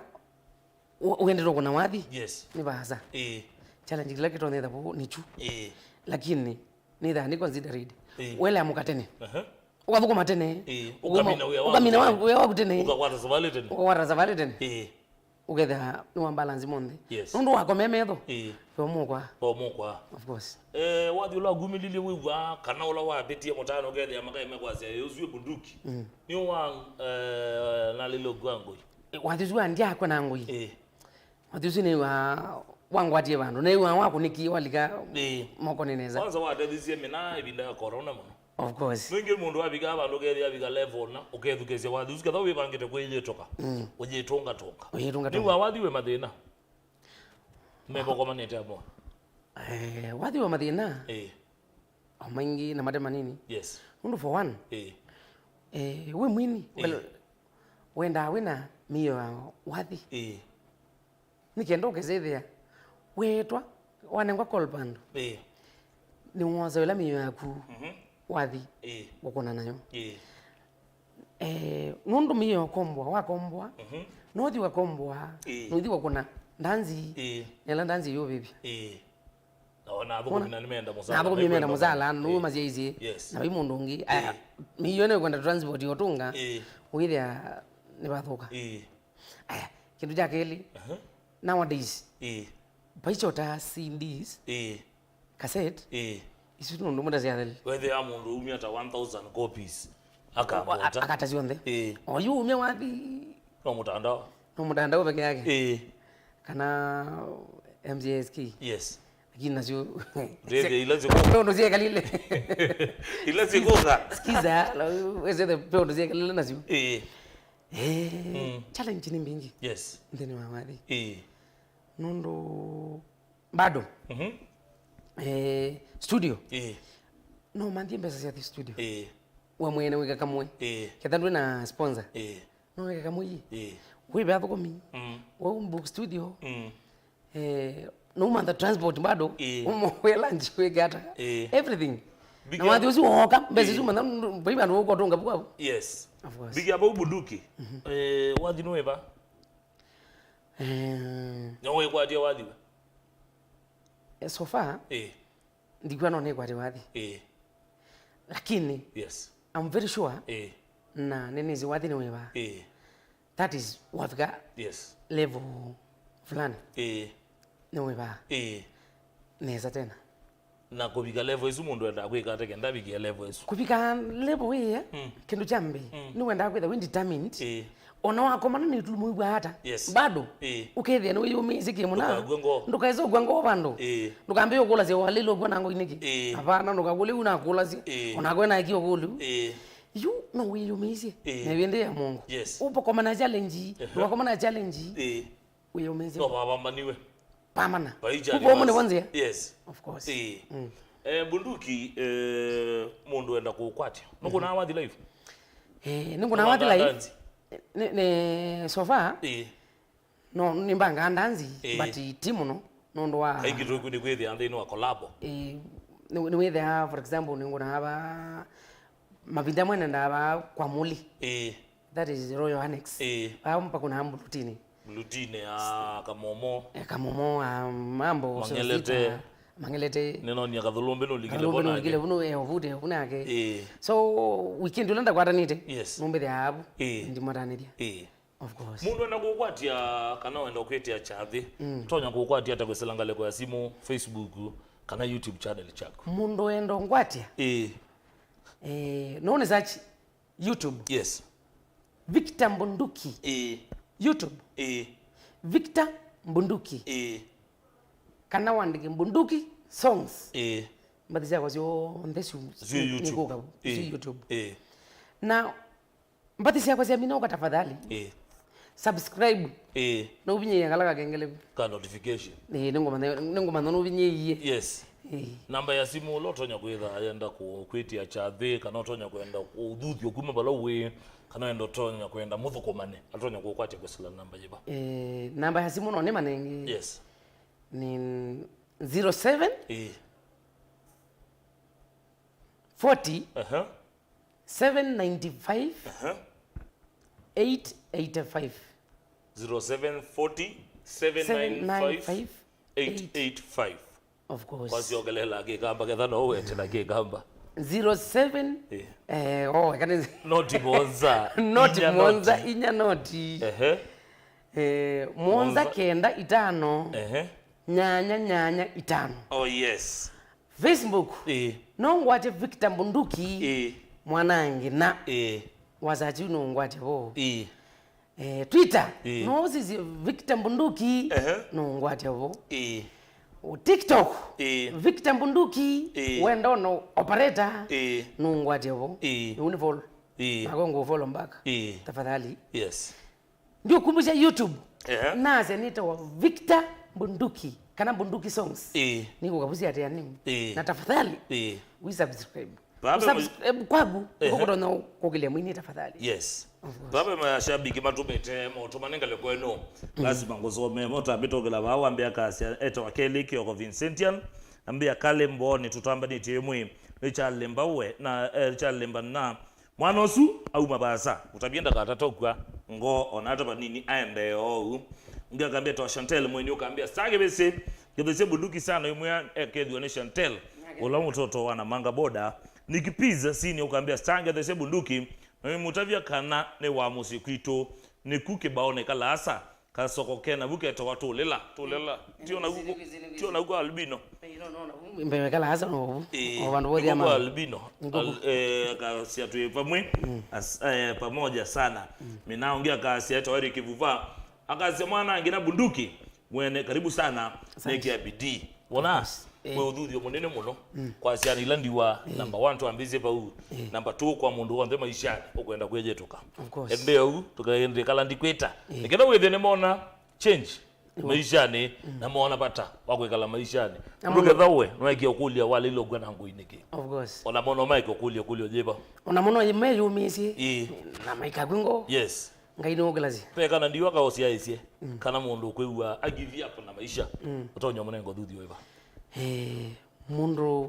ũ- ũendete ũkũna wathi. Yes. Nĩ vaasa. Ĩĩ. Challenge kĩla kĩtonya ĩtha vau nĩ kyu. Ĩĩ. Lakini nĩtha nĩ considered. Ĩĩ. Wele amũka tene. Aha. Ũkathũkũma tene. Ĩĩ. Ũkamina wĩa waku tene. Ũkamina wĩa waku tene. Ũkakwata savalĩ tene. Ũkakwata savalĩ tene. Ĩĩ. Ũkethĩa nĩ wa balance monthe. Yes. Nũndũ wakomea metho. Ĩĩ. Vomũkwa. Vomũkwa. Of course. Eh, wathi ũla wagumĩlilye wĩw'aa kana ũla wavĩtie mũtano ũkethĩa makaĩ mekwasya ĩ ũsu wĩ bunduki. Mm. Nĩ wa eh, nalĩlĩ ũkua ngũi. Eh, wathi ũsu wa ndiakwa na ngũi. Ĩĩ. Wathi ũsu nĩ wa wangwatie vandũ. Nĩ wa wakũnĩkie walika, ĩĩ, moko nĩ nesa. Kwanza watethĩsie mĩna ĩvinda ya corona mũno. Of course. Ningĩ mũndũ avikaa vandũ kethĩa avika level na ũkethukĩĩsya wathi ũsu ketha wĩvangĩte kwĩyĩtũka. Mm. Ũyĩtũngatũnga. Ũyĩtũngatũnga. Nĩw'a wathi wĩ mathĩna. Mevokomanĩte amwe. Eh, wathi wa mathĩna. Eh. O maingĩ na mate manini. Yes. Nũndũ for one. Eh. Eh, wĩ mwini. Eh. Well, wendaa wĩna mĩio ya wathi. Eh. Nĩ kenda ũkĩsĩthĩa wĩtwa wanengwa call bando. Ĩĩ. Nĩwosa ĩla mĩio yaku. Mhm. Wathi. Ĩĩ. Ũkũna nayo. Ĩĩ. Eh, nũndũ mĩio ũkomboa, wakomboa. Mhm. Nothi wakomboa. Ĩĩ. Nothi wakũna ndanzi. Ĩĩ. Nela ndanzi yũvĩvya. Ĩĩ. Na ona athũkũmi na nĩmenda mũsala. Na athũkũmi menda mũsala, nũ masyaisye. Yes. Na vai mũndũ ũngĩ. Ĩĩ. Aya, mĩio nĩkwenda transport ũtũnga. Ĩĩ. Wĩthĩa nĩvathũka. Ĩĩ. Aya, kĩndũ kya kelĩ, aha, nowadays, ĩĩ, vaichota C Ds, ĩĩ, cassette, ĩĩ, isu nũndũ mũndũ asyatheli. Wethĩa mũndũ umia ta one thousand copies, akangweta. Akata syonthe. Ĩĩ. Oyu umia wathi. No mũtandao. No mũtandao peke yake. Ĩĩ. Kana M C S K. Yes. Lakini nasyo. Ndĩthĩa ila syĩkũka. Nũndũ syekalile. Ila syĩkũka. Skiza, wesete nũndũ syekalile nasyo. Ĩĩ. Eh, mm, challenge nĩ mbingĩ. Yes. Nthĩnĩ wa wathi. Eh. Nũndũ bado, mhm, eh, studio. Eh. No manthie mbesa sya thi studio. Eh. We mwene wĩka kamwe. Eh. Ketha ndwĩ na sponsor. Eh. No wĩka kamwe yi. Eh. Wĩve athũkũmi. Mm. We book studio. Mm. Eh, no mantha transport bado. Eh. Umo we lunch wĩke ata. Eh. Everything. Na wathi ũsu woka, mbesa isu mantha, vai vandũ ũkũtũnga vau. Yes. Of course. Bigia vau bunduki. Mhm. Eh, wathi nĩ wĩva? Eh. No wĩkwatia wathi we? Eh, so far, eh, ndikw'a no nĩkwate wathi. Eh. Lakini, yes, I'm very sure, eh, na nĩnĩsĩ wathi nĩ wĩva. Eh. That is, wafika, yes, level fulani. Ĩĩ. Nĩ wĩva. Ĩĩ. Nesa tena. Na kũvika level ĩsu mũndũ endaa kwĩka ata kenda avikie level ĩsu? Kũvika level ĩĩ, mm, kĩndũ kya mbee, mm, nĩ wendaa kwĩtha wĩ determined. Ĩĩ. Ona wakomana nĩ ĩtulumo wĩw'a ata, yes, bado, ĩĩ, ũkethĩa nĩ wĩyũmĩĩsye kĩmũna. Ndũkakw'a ngoo. Ndũkaĩse ũkw'a ngoo vandũ. Ĩĩ. Ndũkambĩe ũkũlasya walĩlwe ũkw'a na ngoo inĩkĩ. Ĩĩ. Hapana, ndũkakũlye u nakũlasya. Ĩĩ. Ona kwĩ na ĩkĩ ũkũlyu. Ĩĩ. Yu no wĩyũmĩĩsye. Ĩĩ. Na wĩndĩ ya mũongo. Yes. Ũpokomana challenge, ehe, ndũkakomana challenge. Ĩĩ. Wĩyũmĩĩsye. No vavambaniwe. Pamana. Vaicha. Kupo mune vonzia. Yes. Of course. Ĩĩ. Mm. Eh, bunduki, eh, mũndũ enda kũkwatya. Nũkũnaa wathi live? Eh, nĩngũnaa wathi live. Nĩ, nĩ, so far, ĩĩ, no, nĩmbangaa ndanzi, ĩĩ, but ti mũno, nũndũ wa kaingĩ tũkwĩ nĩ kwĩthĩa nthĩnĩ wa collabo. Ĩĩ, nĩ, nĩwĩthĩa, for example, nĩngũnaa va, mavinda amwe nendaa va kwa Muli. Ĩĩ. That is Royal Annex. Ĩĩ. Vaa mpakũnaa Mbulutini. Mbulutini ya Kamomo. Eh, Kamomo, ah, mambo, Mang'elete. Sosita, Mang'elete. Nĩnonia Kathũlũmbĩ nũlikile. Kathũlũmbĩ nũlikile vũnake. Vũnake, vũnake. Ĩĩ. So, weekend ũla ndakwatanĩte, yes, nũmbĩthĩa avu. Ĩĩ. Ndimwatanĩthya. Ĩĩ. Of course. Mũndũ enda kũkwatya kana wenda kwĩtĩa kyathĩ, mm, tonya kũkwatya ata kwĩsĩla ngalĩko ya simũ, Facebook, kana YouTube channel chaku? Mũndũ enda ngwatya? Ĩĩ. Eh, no nĩ search YouTube. Yes. Victor Mbunduki. Ĩĩ. YouTube. Ĩĩ. Victor Mbunduki. Ĩĩ. Kana wandĩke Mbunduki Songs. Ĩĩ. Mbathi syakwa syonthe syu, syu YouTube. Nĩkũka, ĩĩ, syu YouTube. Ĩĩ. Na mbathi syakwa sya minoka tafadhali. Ĩĩ. Subscribe. Ĩĩ. Na ũvinyĩĩe kala kakengele. Ka notification. Ĩĩ, nĩngũmanya, nĩngũmanya nũvinyĩĩie. Yes. Ĩĩ. Namba ya simũ ũla ũtonya kwĩtha ayenda kũ-, kwĩtĩa kyathĩ, kana ũtonya kwenda ũthuthyo kuma vala wĩ, kana wenda ũtonya kwenda mũthũkũmane, atonya kũkwatya kwĩsĩla namba yĩva? Ĩĩ, namba ya simũ no nĩ manenge. Yes. Nĩ zero seven, ĩĩ, forty, aha, seven ninety-five, aha, eight eighty-five. Zero seven forty, seven nine five, eight eight five. Of course. Kwasyokelela Kĩkamba, ketha no ũwete na Kĩkamba. Zero seven, eh, oh, kana noti mũonza, noti inya mũonza, noti, inya noti. Ehe. Eh, mũonza, mũonza, kenda itano, ehe, nyanya, nyanya, itano. Oh, yes. Facebook. Ĩĩ. No ngwate Victor Mbunduki. Ĩĩ. Mwanangi na. Ĩĩ. Wasachi no ngwate vo. Ĩĩ. Eh, Twitter. Ĩĩ. No sisi Victor Mbunduki. Ehe. No ngwate vo. Ĩĩ. TikTok. Ĩĩ. Victor Bunduki, ĩĩ, wenda ono operator. Ĩĩ. Nũngwatya vo. Ĩĩ. Nĩũnĩfollow. Ĩĩ. Nakwa ngũfollow back. Ĩĩ. Tafadhali. Yes. Ndiũkumbusya YouTube. Ehe. Nasya nĩtawa Victor Bunduki, kana Bunduki Songs. Ĩĩ. Nĩkũkavusia atĩa nĩu? Ĩĩ. Na tafadhali, ĩĩ, wi subscribe. Vave mũ- Subscribe kwaku, ehe, nĩkũkũtonya kũkĩlya mwini tafadhali. Yes. Of course. Vave mashabiki matũmĩte maũtũmane ngalĩko ĩno. Mm. Lazima ngũsome. Mũtambĩ tũkĩla vaa wambĩa kasya, etawa Kelly Kioko Vincentian. Ambĩa Kale Mbooni tũtambanĩtye ĩmwe. Richard Lembawe na, eh, Richard Lemba na mwana ũsu auma vaasa. Ũtavye ndakatata ũkw'a ngoo ona ata vanini aendee oou. Ũngĩ akambĩa etawa Chantel Mweni ũkambĩa, "Star Kĩvĩsĩ, Kĩvĩsĩ Bunduki sana," ĩmwe ekethĩwa nĩ Chantel. Ũla mũtoto wa Namanga Boda. Nicky Pizza Senior ũkambĩa, "Star Kĩvĩsĩ Bunduki." Na wĩmũtavya kana nĩ wa mũsyĩ kwitũ. Nĩku kĩbaonĩ kalaasa. Kasoko ke navu ketawa Tũlĩla. Tũlĩla. Ti o navu, ti o navu kwa albino. Mbee kalaasa no. Ĩĩ, o vandũ vothi nĩko kwa ama albino. Nĩko. Al-, eh, akasya twĩ vamwe. Mm. As-, eh, pamoja sana. Mm. Mina ũngĩ akasya etawa Eric Vuva. Akasya mwana angĩ na Bunduki. Mwene, karibu sana. Asante. Nĩkĩa bidii. Wona? Yes. Eh. Kwĩ ũthuthyo mũnene mũno. Mm. Kwa syana ila ndiwa, eh, number one twambĩsye vau. Eh. Number two kwa mũndũ w'onthe maishanĩ ũkwenda kwĩyĩtũka. Of course. Ende ũu, tũkaendekala ndikwĩta. Eh. Nĩkenda wĩthĩe nĩmona change, ĩwe, maishanĩ, mm, na mona vata wa kwĩkala maishanĩ. Na mũndũ mũno ketha we, nwaĩkie ũkũlya walĩlwe ũkw'a na ngũi nĩkĩ? Of course. Ona mono maĩke ũkũlya, ũkũlya yĩva? Ona mũno meyũmĩsye. Ĩĩ. Na maikakw'ĩ ngoo. Yes. Ngai nĩũkĩlasya. Ve kana ndiwa kaũsyaĩsye, mm, kana mũndũ ũkwĩw'a a give up na maisha, mm, ũtonya mũnenga ũthuthyo wĩva? Eh, mũndũ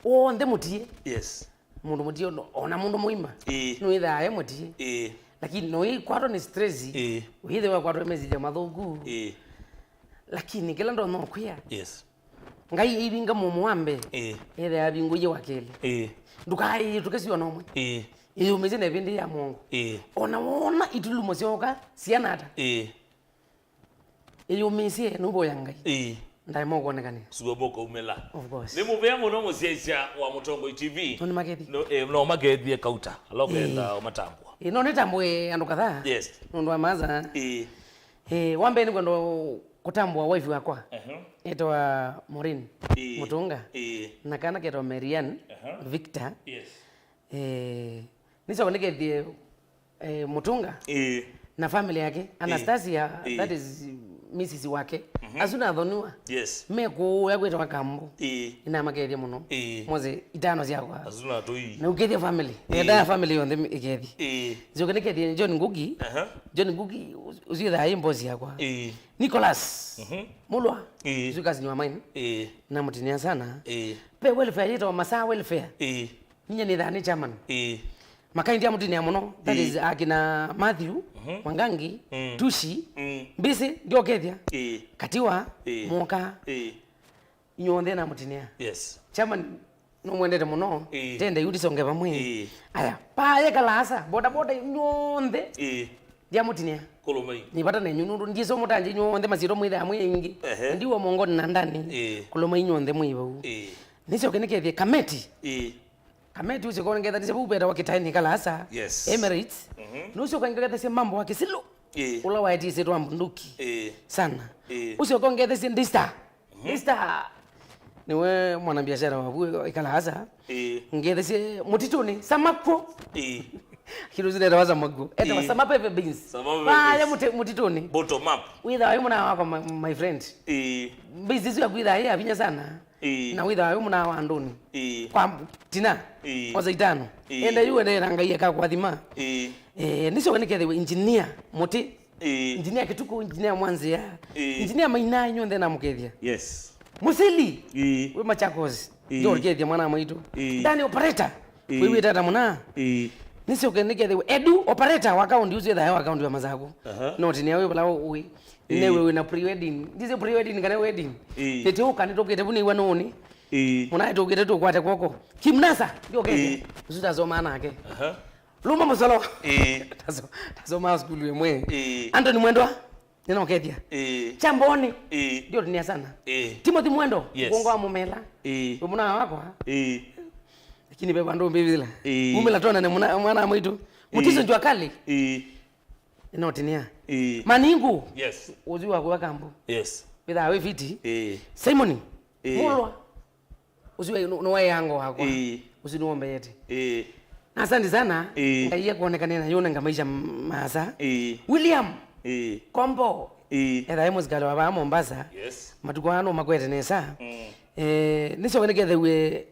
w'onthe mũtie. Yes. Mũndũ mũtie, ona, ona mũndũ mũima. Ĩĩ. Nĩwĩthaa e mũtie. Ĩĩ. Lakini no ĩkwatwa nĩ stress. Ĩĩ. Wĩthĩwa kwatwa mesilya mathũku. Ĩĩ. Lakini kĩla ndonya ũkwĩa. Yes. Ngai ĩivinga mũomo wa mbee. Ĩĩ. Ĩthĩa avingũie wa kelĩ. Ĩĩ. Ndũkaĩtũke sio nomwe. Ĩĩ. Ĩyũmĩsye na ĩvĩndĩ ya mũongo. Ĩĩ. Ona wona itulumo syoka, siana ata? Ĩĩ. Ĩyũmĩsye nũvoya Ngai. Ĩĩ. Ndaema ũkwonekane. Sua mũkaumĩla. Of course. Nĩ mũvea mũno mũsyaisya wa Mũtongoi T V. No nĩmakethie. No, eh, no makethie kauta. Ala ũkwenda, ĩĩ, ũmatambũa. Ĩĩ, no nĩtambũe andũ kadhaa. Yes. Nũndũ wa maza. Ĩĩ. Eh, wa mbee nĩkwenda kũtambũa wife wakwa. Ehe. Etawa Maureen, ĩĩ, Mũtũnga. Ĩĩ. Na kana ketawa Marian, aha, Victor. Yes. Eh, nĩsyoka nĩkethie, eh, Mũtũnga, ĩĩ, na family yake, ĩĩ, Anastasia, ĩĩ, that is Missus wake. Mhm. Asu nathoniwa. Yes. Me kũya kwĩtawa Kambu. Ĩĩ. Nĩnamakethie mũno. Ĩĩ. Mose itano syakwa. Asu na tũi. Na ũkethie family. Ĩĩ. Nenda ya family yonthe ĩkethie. Ĩĩ. Nĩsyoka nĩkethie John Ngugi. Aha. John Ngugi, ũsu ĩthaa ĩ mbosi yakwa. Ĩĩ. Nicholas, mhm, Mulwa. Ĩĩ. Ũsu cousin wa mine. Ĩĩ. Namũtinĩa sana. Ĩĩ. Ve welfare yĩtawa Masaa Welfare. Ĩĩ. Ninyie nĩthaa nĩ chairman. Ĩĩ. Makaindia mũtinĩa mũno. That, ĩĩ, is akina Matthew, mhm, Mwangangi, mm, Tushi, mm, Mbisi, ndiokethya. Ĩĩ. Katiwa, ĩĩ, Mũka. Ĩĩ. Inyuonthe namũtinĩa. Yes. Chairman, nũmwendete mũno. Ĩĩ. Tende yu ndisonge vamwe. Ĩĩ. Aya, paye kalaasa, boda boda inyuonthe. Ĩĩ. Ndiamũtinĩa. Kũlũmai. Nĩ vata nenyu nũndũ ndisomũtangye inyuonthe masyĩtwa mwĩthĩa mwĩ aingĩ. Ehe. Ndiwa mongoni na ndani. Ĩĩ. Kũlũmai inyuonthe mwĩ vau. Ĩĩ. Nĩsyoke nĩkethie Kameti. Ĩĩ. Kameti ũcio ũkongethanĩsya vau vetawa Kĩtaĩnĩ Kalasa, yes, Emirates. Mhm. Nũcio ũkangethesya mambo wa Kĩsilũ. Ĩĩ. Ũla waetie ĩsyĩtwa Mbunduki. Ĩĩ. Sana. Ĩĩ. Ũcio ũkongethesya Ndista. Mhm. Ndista. Nĩwe mwanabiashara wa vu ĩkalasa. Ĩĩ. Ngethesye mũtitũnĩ. Samakw'o. Ĩĩ. Kĩndũ kĩu nĩtawa samakw'o. Etawa, ĩĩ, samapepe beans. Samapepe beans. Vaya mũtĩ-, mũtitũnĩ. Bottom up. Wĩthaa wĩ mũna wakwa, my, my friend. Ĩĩ. Beans isu yaku ĩthaa ĩ ya vinya sana. Ĩĩ. Na wĩthaa wĩ mũna wa andũnĩ. Ĩĩ. Kwa tina. Ĩĩ. Oza itano. Ĩĩ. Enda yu ene na Ngai akakwathima. Ĩĩ. Eh, nĩsyoka nĩkethĩwe engineer mũtĩ. Ĩĩ. Engineer Kĩtukũ, engineer Mwanzĩa. Ĩĩ. Engineer Maina inyuonthe namũkethya. Yes. Mũsili. Ĩĩ. Wĩ Machakos. Ĩĩ. Ndorikethya mwana maitũ. Ĩĩ. Ndani operator. Ĩĩ. Wĩwĩtata mũna. Ĩĩ. Nĩsyoke nĩkethĩwe Edu operator wa kaunti ũcio ĩthae wa kaunti wa Masaku. Aha. Noti nĩawe vala ũĩ. Ĩĩ. Newe wĩna pre-wedding. Ndise pre-wedding kana wedding. Ĩĩ. Nĩtĩũka nĩtũkĩte vu nĩw'a nũnĩ. Ĩĩ. Mũnaĩ tũkĩte tũkwate kwoko. Kimnasa, ndiokethya. Ĩĩ. Ũsu tasomaa nake. Aha. Luma Mũsolo. Ĩĩ. Taso-, tasomaa sukulu ĩmwe. Ĩĩ. Anthony Mwendwa, nĩnokethya. Ĩĩ. Chamboni. Ĩĩ. Ndiotinia sana. Ĩĩ. Timothy Mwendo, yes, Mũkũngũ wa Mũmela. Ĩĩ. Wĩ mũna wakwa. Ĩĩ. Lakini ve vandũ mbĩvĩla. Ĩĩ. Mumĩla tona nĩ mwana, mwana wa maitũ. Ĩĩ. Mũtiso Jua Kali. Ĩĩ. Ĩnotinia. Ĩĩ. Maningu. Yes. Ũthi wa kuwa kambu. Yes. Wĩthaa wĩ fiti. Ĩĩ. Simon. Ĩĩ. Mũlwa. Ũsu nĩ waĩango wakwa. Ĩĩ. Ũsu nĩwombeete. Ĩĩ. Na asante sana. Ĩĩ. Ngai akuonekane na yũnenga maisha m-, maasa. Ĩĩ. William. Ĩĩ. Kombo. Ĩĩ. Ethae mũsikali wa vaa Mombasa. Yes. Matukũ aa no makwete nesa. Mm. Eh, nĩsyoke nĩkethew'e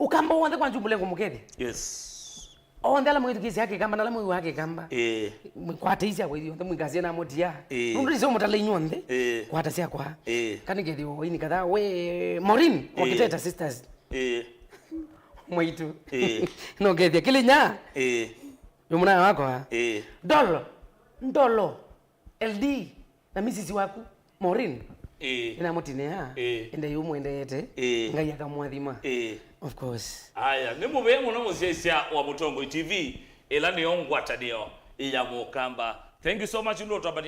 Ũkamba w'onthe kwa njumbũle ngũmũkethya. Yes. Onthe ala mwĩthukĩĩsya Akĩkamba na ala mwĩw'aa Akĩkamba. Ĩĩ. Kwata isya kwa ithyonthe mwĩkasye na mũtia. Ĩĩ. Nũndũ nĩsyo mũtala inyuonthe. Ĩĩ. Kwata syakwa. Ĩĩ. Kanĩkethya waini kadhaa we Maureen wa Ĩĩ. Kiteta Sisters. Ĩĩ. Mwaitu. Ĩĩ. No ngethya kĩlĩ nya. Ĩĩ. Yo mũnaa wakwa. Ĩĩ. Ndolo. Ndolo. L D. Na misisi waku, Maureen, Ĩĩ. Nĩnamũtinĩa, Ĩĩ. Ende yu mwendeete, Ĩĩ. Ngai akamwathima. Ĩĩ. Of course. Aya, nĩ mũvea mũno mũsyaĩĩsya wa Mũtongoi T V, ĩla nĩyo ngwatanĩo ya Mũkamba. Thank you so much, nũtwamba